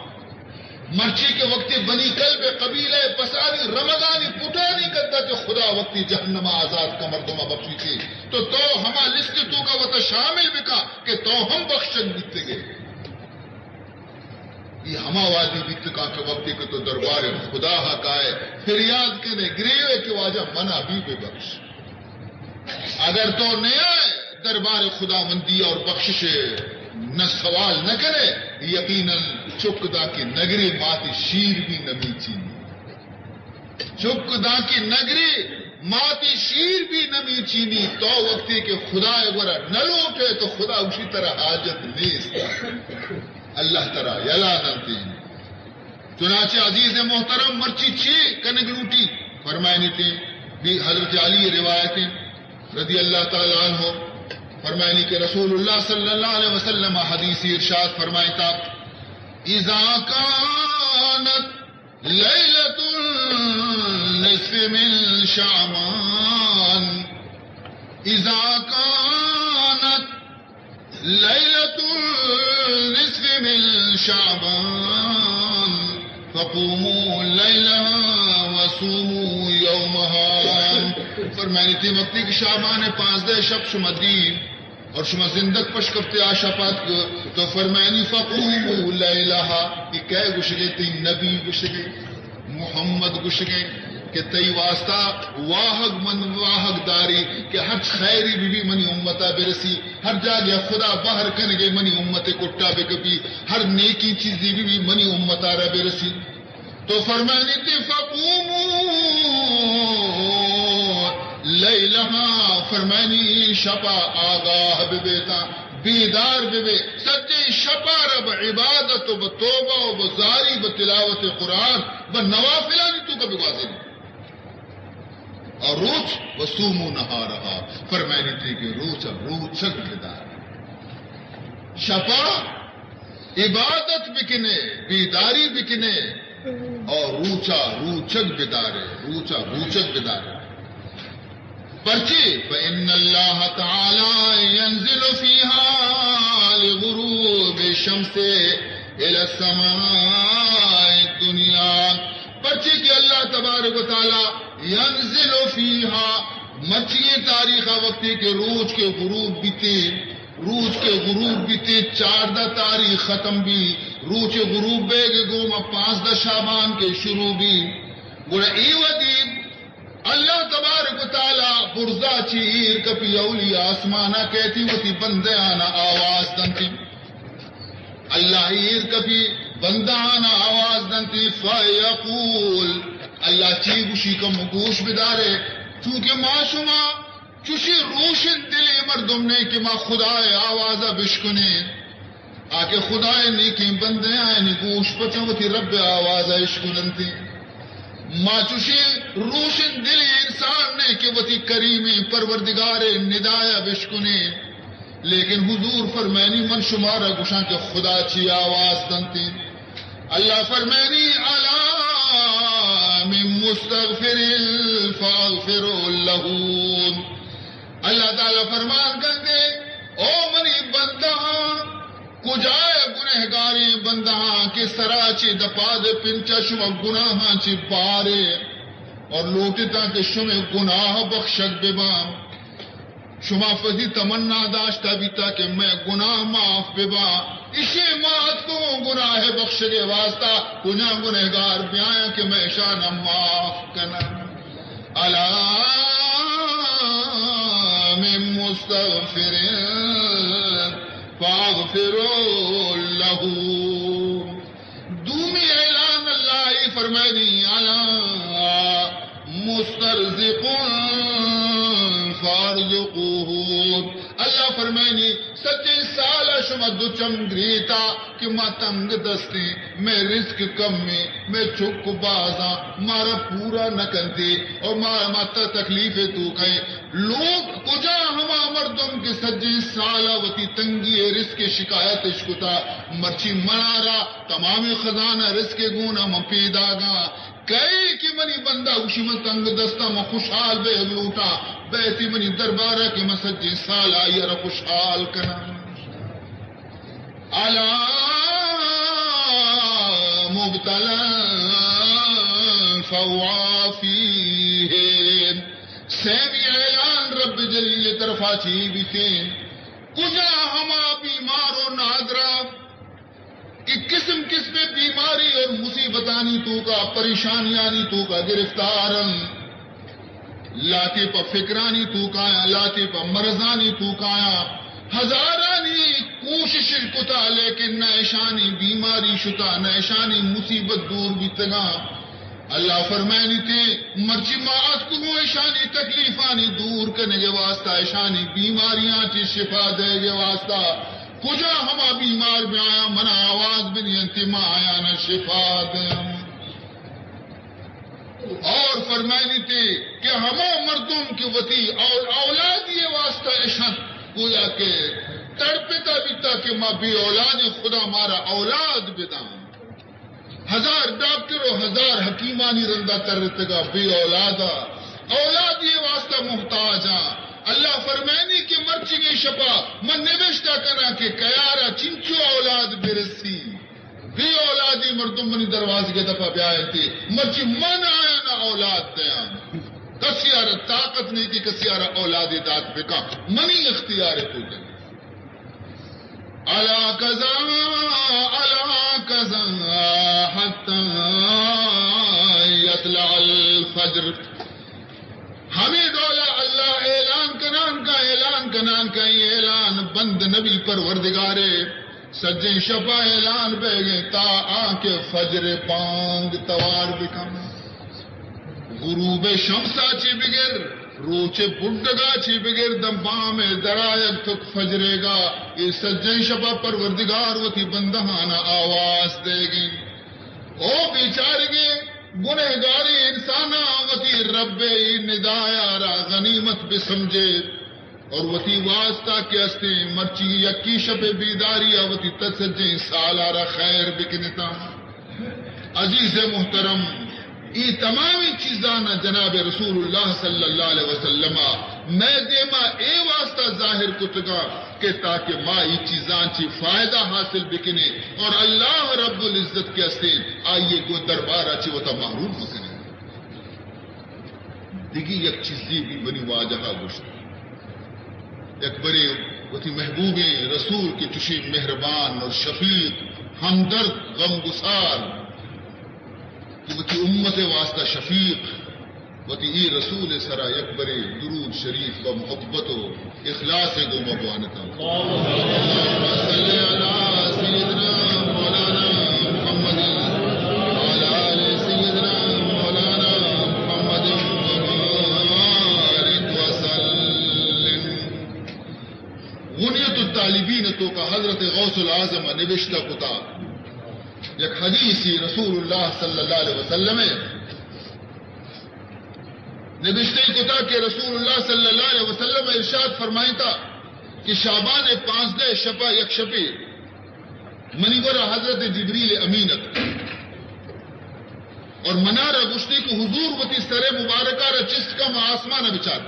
مرچی کہ وقتی بنی کلب قبیلہ پسانی رمگانی پٹانی گدا کہ خدا وقتی جہنم آزاد کا مردم بخشیتی، تو تو ہما لسٹ توکا وتا شامل بکا کہ تو ہم بخشن بیتگے۔ اے ہما وہدی بیت کاں کہ وقتی کہ تو دربار خدا ء کائے، فریاد کنے، گریوے کہ واجہ منا بھی ببخش۔ اگر تو نیائے دربار خداوندی اور بخشش نہ سوال نہ کرے، یقیناً چک داں کہ نگری ماتی شیر بھی نمی چینی۔ چک داں کہ نگری ماتی شیر بھی نمی چینی۔ تو وقتی کہ خدا ء گورا نہ لوٹے تو خدا اسی طرح حاجت نیست۔ اللہ ترا یلا دنتی۔ چنانچہ عزیز محترم، مرچی چی کنگ لوٹی؟ فرمائنی تے بھی حضرت علی روایت رضی اللہ تعالی عنہ فرمائنی کہ رسول اللہ صلی اللہ علیہ وسلم حدیث ارشاد فرمائتا، اذا كانت ليلة النصف من شعبان، إذا كانت ليلة النصف من شعبان فقوموا ليلها وصوموا يومها۔ فرمائنی تے وقتی کہ شعبان پانزدہ شپ شما دی، اور شما زندگ پش کپتے آ شپ اتک، تو فرمائنی فقوموا لیلہا، کہ کئے گوشگے؟ تئی نبی گوشگے، محمد گوشگے کہ تئی واسطہ واہگ من واہگ داری کہ ہرچ خیری بی بی منی امتا برسی، ہر جاگہ خدا بہر کنگے منی امت کٹا بکپی، ہر نیکی چیزی بی بی منی امتا را برسی۔ تو فرمانی تی فقوموا لیلہا، فرمانی شپا آگاہ ببیتا، بیدار ببے، سجیں شپا را بہ عبادت و بہ توبہ و بہ زاری بہ تلاوت قرآن بہ نوافلانی توکا بگوازینی۔ اور روچ وصوموا نہارہا، فرمانی تی کہ روچا روچگ بدار۔ شپا عبادت بکنے، بیداری بکنے، اور روچا روچگ بدارے، روچا روچگ بدارے۔ پرچے؟ فإن اللہ تعالی ينزل فيها لغروب الشمس إلى السماء الدنيا۔ پرچے کہ اللہ تبارک و تعالی ينزل فيها، مرچی تاریخ وقتی کہ روچ کے غروب بیتے، روچ کے غروب بیتے، چاردہ تاریخ ختم بی، روچ غروب بیگ گوما پانزدہ شعبان کے شروع بی۔ گڑا اے وھدی اللہ تبارک و تعالی برزا چی ایر کپی، اولی آسمانا کیتی، وتی بندیانا آواز دنتی۔ اللہ ایر کپی، بندہانا آواز دنتی، فیقول، اللہ چی گوشی؟ کمو گوش بدارے، چونکہ ما شما چوشیں روشن دلیں مردم نیں کہ ما خدائے آوازا بشکنیں۔ آ کہ خدائے نیکیں بندیانی گوش پچاں وتی رب آوازا اشکننتی۔ ما چوشیں روشن دلیں انسان نیں کہ وتی کریمیں پروردگارے ندایا بشکنیں۔ لیکن حضور فرمائنی، من شمارا گوشاں کہ خدا چی آواز دنتی۔ اللہ فرمائنی، الا من مستغفر فاغفر له۔ اللہ تعالی فرمان کنتے، او منی بندہاں، کجائے گنہگاریں بندہاں کہ سرا چی دپاد پنچا شما گناہاں چی بارے اور لوٹتاں کہ شمے گناہ بخشگ بباں۔ شما فدی تمنا داشتا بیتا کہ مئے گناہ معاف ببا، اشی ما اتکوں گناہ بخشگے واسطہ، کجا گنہگار بیایاں کہ مئے اشانا معاف کناں۔ الا من مستغفر فاغفر له۔ دومی اعلان اللہ ای فرمائنی، الا مسترزق فارزقوه۔ اللہ فرمائنی، سجیں سالا شما دو چم گریتا کہ ما تنگ دستیں، مئے رزق کمیں، مئے چک بازاں، مارا پورا نہ کنتے اور ما، ما تا تکلیف توکیں۔ لوگ کجا ہما مردم کہ سجیں سالا وتی تنگی رزق شکایت اش کتا، مرچی منارا تمام خزانہ رزق گونا من پیداگاں۔ کئے کہ منی بندہ گوشی من تنگ دستاں، من خوشحال بیگ لوٹاں، بیتی منی دربارا کہ من سجیں سال آئی را خوشحال کناں۔ الا مبتلا فعافیه۔ سیمی اعلان رب جلیل طرفا چی بیتیں؟ کجا ہما بیمار و نادرا کہ قسم قسم بیماری اور مصیبتانی توکا، پریشانیانی توکا گرفتارن، لاتے پہ فکرانی توکایاں، لاتے پہ مرضانی توکایاں، ہزارانی کوشش کتا، لیکن نہ اشانی بیماری شتا، نہ اشانی مصیبت دور بیتگاں۔ اللہ فرمائنی تے، مرچی ما اتکگوں اشانی تکلیفانی دور کنگے واسطہ، اشانی بیماریاں چی شفا دئیگے واسطہ۔ کجا ہما بیمار بیایاں، منا آواز بدینتی، ما آیانا شفا دیاں۔ اور فرمائنی تے کہ ہما مردم کہ وتی اول-، اولادی واسطہ اشان، گویا کہ تڑپتا بیتا کہ ما بے اولادیں، خدا مارا اولاد بداں۔ ہزار ڈاکٹر و ہزار حکیمانی رندا ترتگا، بے اولادا، اولادی واسطہ محتاجاں۔ اللہ فرمائنی کہ مرچیگیں شپا من نبشتہ کناں کہ کیارا چنچو اولاد برسی۔ بے اولادی مردم منی دروازگے دپا بیاینتی، مرچی من آیانا اولاد دیاں۔ کسیارا طاقت نہیں کہ کسیارا اولادی دات بکا، منی اختیار تو کن۔ على كذا، على كذا حتى يطلع الفجر۔ ہمے ڈولا اللہ اعلان کنان کا، اعلان کنان کا، اے اعلان بند نبی پروردگارے، سجیں شپا اعلان بیگیں تا آ کہ فجر بانگ توار بکن۔ غروب شمسا چی بگر، روچ بڈگا چی بگر، دم بام درآیگ تک فجرے گا، اے سجیں شپا پروردگار وتی بندہانا آواز دیگیں۔ او بیچارگیں گنہگاریں انساناں، وتی رب ء اے ندایا را غنیمت بہ سمجھے اور وتی واسطہ کہ استیں مرچی یکی شپ بیداری ء وتی تسجیں سال ء را خیر بکنتاں۔ عزیز محترم، اے تمامیں چیزاں جناب رسول اللہ صلی اللہ علیہ وسلم ء مئے دیما اے واسطہ ظاہر کتگاں کہ تاکہ ما اے چیزاں چی فائدہ حاصل بکنیں اور اللہ رب العزت کہ استیں آئی گو دربارا چی وتا محروم بکنیں۔ دگی یک چیزی بھی منی واجہا گوشت، یک برے وتی محبوبیں رسول کہ چشیں مہربان اور شفیق، ہمدرد، غمگسار، کہ وتی امت واسطہ شفیق، وتی اے رسول سرا یک برے درود شریف و محبت و اخلاص گوما بوانتاں۔ اللهم صل على سيدنا مولانا محمد وعلى آل سيدنا مولانا محمد وبارك وسلم۔ غنیت الطالبین توکا حضرت غوث الاعظم نبشتہ کتا، یک حدیثی رسول اللہ صلی اللہ علیہ وسلم نبشتہ کتا کہ رسول اللہ صلی اللہ علیہ وسلم ارشاد فرمائیتا کہ شعبان پانزدہ شپا یک شپے منی گورا حضرت جبریل امین ات اور منارا گوشتی کہ حضور وتی سر مبارکہ را چست کم آسمان بچار۔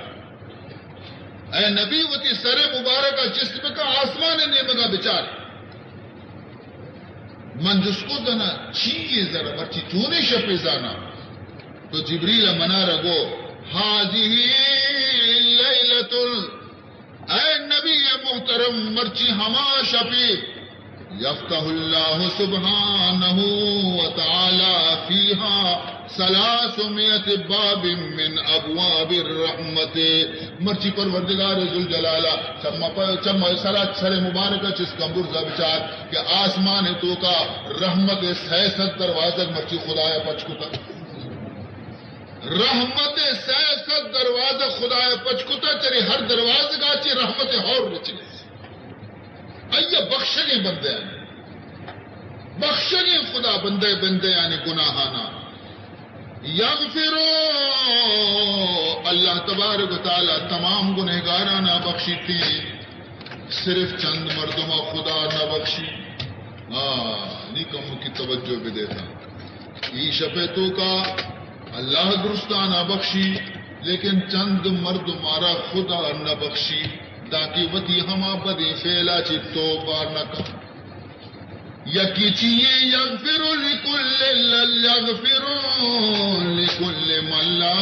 اے نبی، وتی سر مبارکہ چست بکن، آسمان نیمگا بچار۔ من جست کو زنا چی یہ ذرا مرچی چونے شپے زانا؟ تو جبریل منارا گو، هذه ليلة ال-، اے نبی محترم، مرچی ہما شپی يفتح الله سبحانه وتعالى فيها ثلاثمائة باب من ابواب الرحمة۔ مرچی پروردگار ذوالجلالہ چما پ-، چما سرا سر مبارکہ چست کن برزا بچار کہ آسمان توکا رحمت سئے سد دروازگ مرچی خدایا پچ کتا۔ رحمت سئے سد دروازگ خدایا پچ کتا، چرے ہر دروازگا چی رحمت ہور رچنے۔ آئی ء بخشگیں بندیانی، بخشگیں خدا بندے بندیانی گناہانا یغفر، اللہ تبارک و تعالی تمام گنہگارانا بخشیتی، صرف چند مردما خدا نہ بخشی۔ ہاں، نی کمکی توجہ بدیتا۔ ای شپے توکا اللہ درستانا بخشی، لیکن چند مردمارا خدا نہ بخشی، دانکہ وتی ہما بدیں فعلا چی توبہ نہ کن۔ یکی چیئے یغفر لکل، یغفر لکل من لا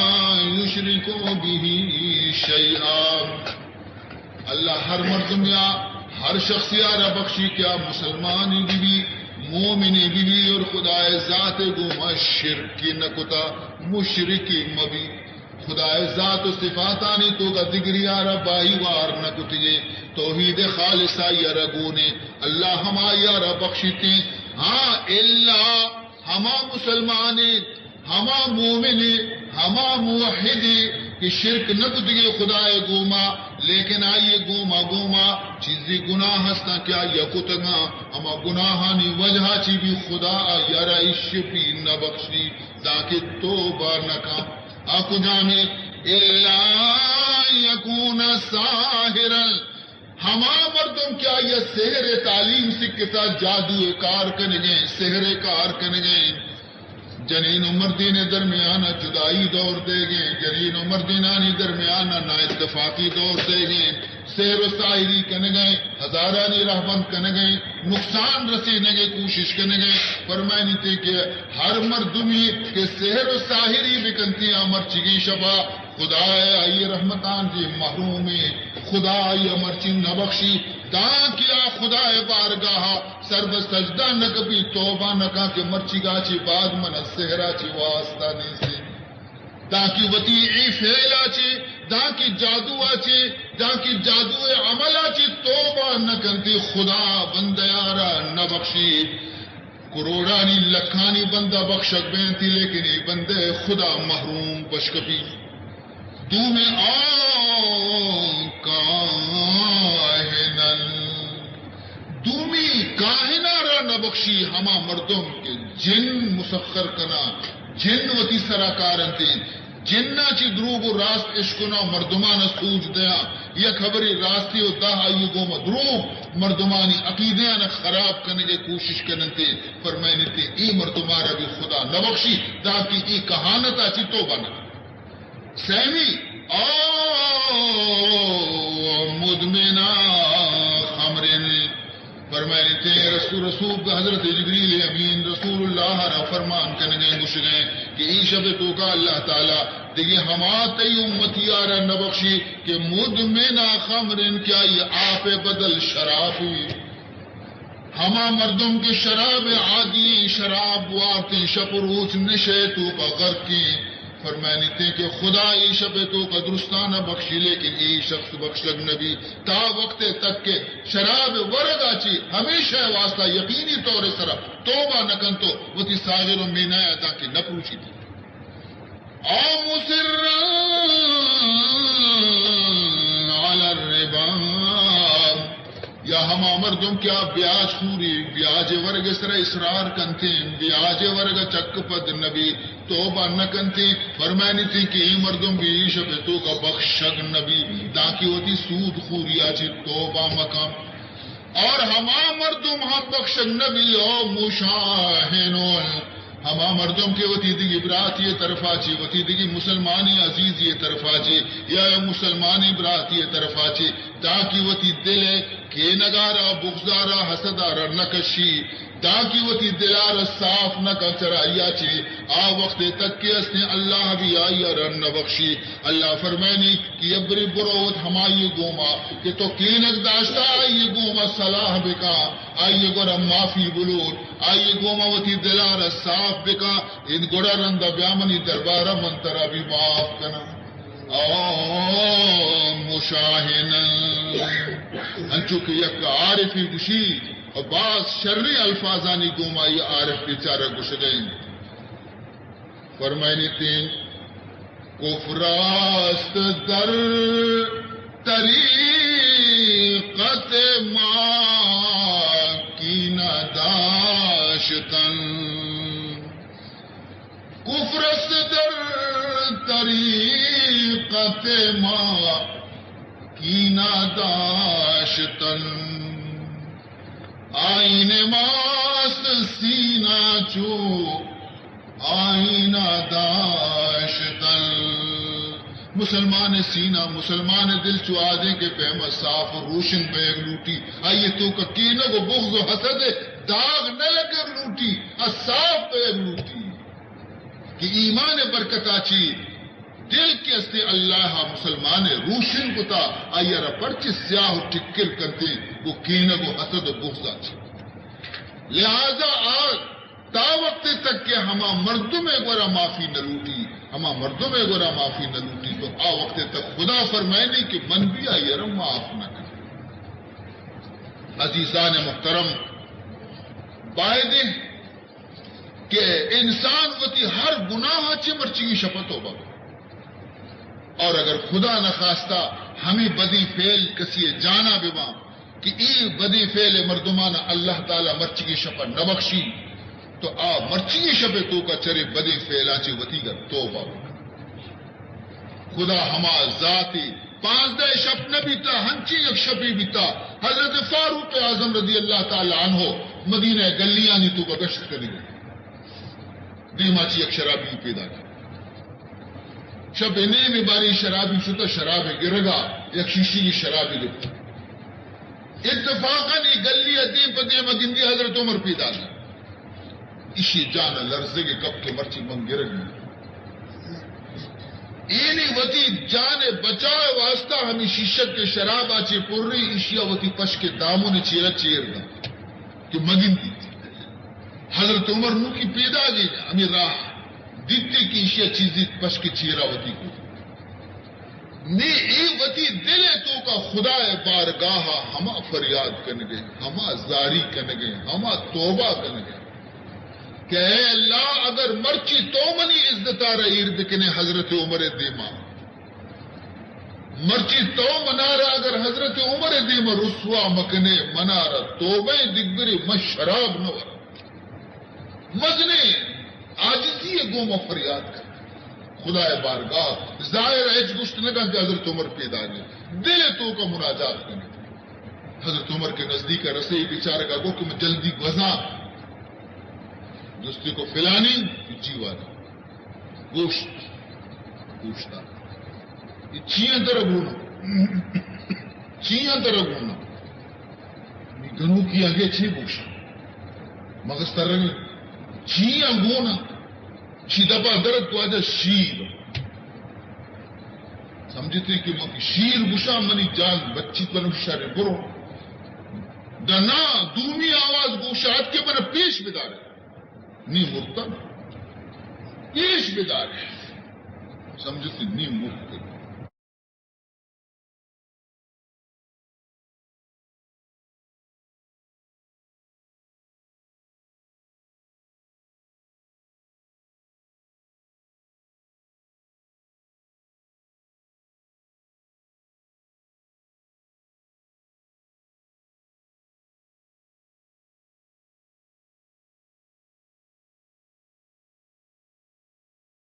یشرک به شیئا۔ اللہ ہر مردمیا، ہر شخصیا را بخشی کہ آ مسلمانی بی بی، مومنی بی بی اور خدائے ذات گوما شرکی نہ کتا، مشرکی مبی۔ خدائے ذات و صفاتانی توکا دگریا را بائی وار نہ کتگے، توحید خالص آئی را گونے، اللہ ہمائی را بخشیتے۔ ہاں، الا ہما مسلمانے، ہما مومنے، ہما موحدے کہ شرک نہ کتگے خدائے گوما، لیکن آئی گوما گوما چیزی گناہ ہستاں کہ آئی کتگاں، ہما گناہانی وجہ چی بھی خدا آئی را اشپی نہ بخشی، دانکہ توبہ نہ کن۔ آ کجامیں؟ الا یکون ساحرا، ہما مردم کہ آئی ء سحر ء تعلیم سکتا، جادو ء کار کنگیں، سحر ء کار کنگیں، جنین و مردین ء درمیان ء جدائی دور دیگیں، جنین و مردینانی درمیان ء نااتفاقی دور دیگیں، سحر و ساحری کنگیں، ہزارانی رہبند کنگیں، نقصان رسینگ ء کوشش کنگیں۔ فرمائنی تے کہ ہر مردمی کہ سحر و ساحری بکنتی آ مرچگی شپا خدا ءَ آئی ءِ رحمتاں چہ محروم ایں، خدا آئی ءَ مرچی نہ بخشی، دانکہ آ خدا ءِ بارگاہ ءَ سر بہ سجدہ نہ کپی، توبہ نہ کاں کہ مرچیگا چہ بعد من ءَ سحر ءَ چہ واسطہ نیست۔ دانکہ وتی اے فعل ءَ چہ، دانکہ جادو ءَ چہ، دانکہ جادو ءِ عمل ءَ چہ توبہ نہ کنتی، خدا بندہ ءَ را نہ بخشی۔ کروڑانی لکھانی بندہ بخشگ بینتی، لیکن اے بندہ خدا محروم بشکپی۔ دومی آ کاہنن، دومی کاہنا را نبخشی، ہما مردم کہ جن مسخر کنا، جن وتی سرا کارنتی، جناں چہ دروگ و راست اشکناں، مردماناں سوج دیاں، یک ہبرے راستی و دہ آئی گوما دروگ، مردمانی عقیدیاں خراب کنگے کوشش کننتے، فرمائنتے اے مردمارا بھی خدا نبخشی، دانکہ اے کہانتا چہ توبہ نہ۔ سیمی، آ مدمنا خمرن، فرمائنتے رسول، رسول حضرت جبریل امین رسول اللہ را فرمان کنگے گوشگے کہ اے شب توکا اللہ تعالی دگہ ہما تئی امتی آرا نبخشی کہ مدمنا خمرن، کہ آئی آپ بدل شرابی۔ ہما مردم کہ شراب عادی، شراب وارتیں، شپ و روچ نشے توکا غرقیں، فرمائنتے کہ خدا اے شپ توکا درستانا بخشی، لیکن اے شخص بخشگ نبی تا وقت تک کہ شراب ورگا چی ہمیشہ واسطہ یقینی طور سرا توبہ نکنتو وتی ساغر و مینایا دانکہ نپروشی۔ او مصرا علی الربا، یا ہما مردم کہ آ بیاج خوری، بیاج ورگ سر اصرار کنتے، بیاج ورگ چک پد نبی، توبہ نہ کنتے، فرمائنتے کہ اے مردم بھی اے شپ توکا بخشگ نبی، دانکہ وتی سود خوریا چہ توبہ مکن۔ اور ہما مردم ہم بخشگ نبی، او مشاہنون، ہما مردم کہ وتی دگی براتی طرفا چی، وتی دگی مسلمانی عزیزی طرفا چی، یا مسلمانی براتی طرفا چی، دانکہ وتی دل کینگارا، بغضارا، حسدارا نکشی، دانکہ وتی دلارا صاف نکن چرا آئیا چی، آ وقت تک کہ استیں اللہ بھی آئیا را نبخشی۔ اللہ فرمائنی کہ یبری بروت ہمائی گوما کہ تو کینگ داشتا، آئی گوما صلاح بکا، آئی گورا معافی بلوٹ، آئی گوما وتی دلارا صاف بکا، ان گڑا رندا بیا منی دربارا من ترا بھی معاف کنا۔ او مشاہن، انچو کہ یک عارفی گوشی، اور باز شریں الفاظانی گوما یہ عارف بیچارہ گوشگئیں۔ فرمائنیتیں، کفر است در طریقت ما کینہ داشتن۔ کفر است در طریقت ما کینہ داشتن۔ آئین ماست سینہ چو آئینہ داشتن۔ مسلمان سینہ، مسلمان دل چو آدیں کہ پیما صاف و روشن بیگ لوٹی، آئی توکا کینگ و بغض و حسد داغ نہ لگگ لوٹی، آ صاف بیگ لوٹی کہ ایمان برکتا چی دل کہ استے اللہ مسلمان روشن کتا، آئی را پرچے سیاہ و ٹکر کنتے، وہ کینگ و حسد و بغضا چی۔ لہذا آ تا وقت تک کہ ہما مردم گورا معافی نہ لوٹی، ہما مردم گورا معافی نہ لوٹی، تو آ وقت تک خدا فرمائنی کہ من بھی آئی را معاف نہ کناں۔ عزیزان محترم، بایدیں کہ انسان وتی ہر گناہ چہ مرچی شپا توبہ کن۔ اور اگر خدا نخواستہ ہمیں بدیں فعل کسی جانا بباں، کہ اے بدیں فعل مردمانا اللہ تعالی مرچیگیں شپا نبخشی، تو آ مرچیگیں شپے توکا چرے بدیں فعلاں چہ وتیگا توبہ بکن۔ خدا ہما ذاتے، پانزدہ شپ نہ بیتا، ہنچیں یک شپے بیتا، حضرت فاروق اعظم رضی اللہ تعالی عنہ مدینہ گلیانی توکا گشت کنگے۔ دیما چی یک شرابی پیدا کت۔ شپ ء نیم ء باریں شرابی شتہ، شراب ء گرگا یک شیشی شرابی گپت۔ اتفاقاً اے گلی ء دیم پہ دیم ء گندی حضرت عمر پیدا کت۔ ایشی جان ء لرزگ ء کپ کہ مرچی من گرگ ء۔ اینی وتی جان ءِ بچاء ءِ واسطہ ہمے شیشک ءِ شراب ءَ چہ پریں، ایشی ءَ وتی پشک ءِ دامن ءِ چیرا چیر دات کہ مگندیت۔ حضرت عمر نوکی پیداگیں ہمے راہ دیتے کہ ایشی ءَ چیزے پشک ءِ چیرا وتی کت۔ نی اے وتی دل ءِ توکا خدا ءِ بارگاہ ءَ ہما فریاد کنگ ءَ، ہما زاری کنگ ءَ، ہما توبہ کنگ ءَ کہ اے اللہ، اگر مرچی تو منی عزت ءَ را ایر بکنے حضرت عمر ءِ دیما، مرچی تو منارا اگر حضرت عمر ءِ دیما رسوا مکنے، منارا توبہ ءِ دگرے من شراب نہ ور۔ مزنیں عاجزی ءِ گوما فریاد کن۔ خدا ءِ بارگاہ، ظاہر ءَ ہچ گوشت نہ کن کہ حضرت عمر پیداگیں، دل ءِ توکا مناجات کنے۔ حضرت عمر کہ نزدیک ءَ رسے، بیچارگ ءَ گو کہ من جلدی گوزاں۔ دوستی کو فلانی جیوانی گوشت، گوشتا۔ اے چیاں ترا گونا؟ چیاں ترا گونا؟ نی گنوکی آگے چی گوشاں؟ مغز ترگی چیاں گونا؟ چی دپا درد واجہ شیر۔ سمجھتے کہ من شیر گوشاں، منی جان بچی بنو شر برو۔ دنا دومی آواز گوشات کہ من پیش بدارے۔ نی مرتگ، پیش بدارے۔ سمجھتے نی مرتگ۔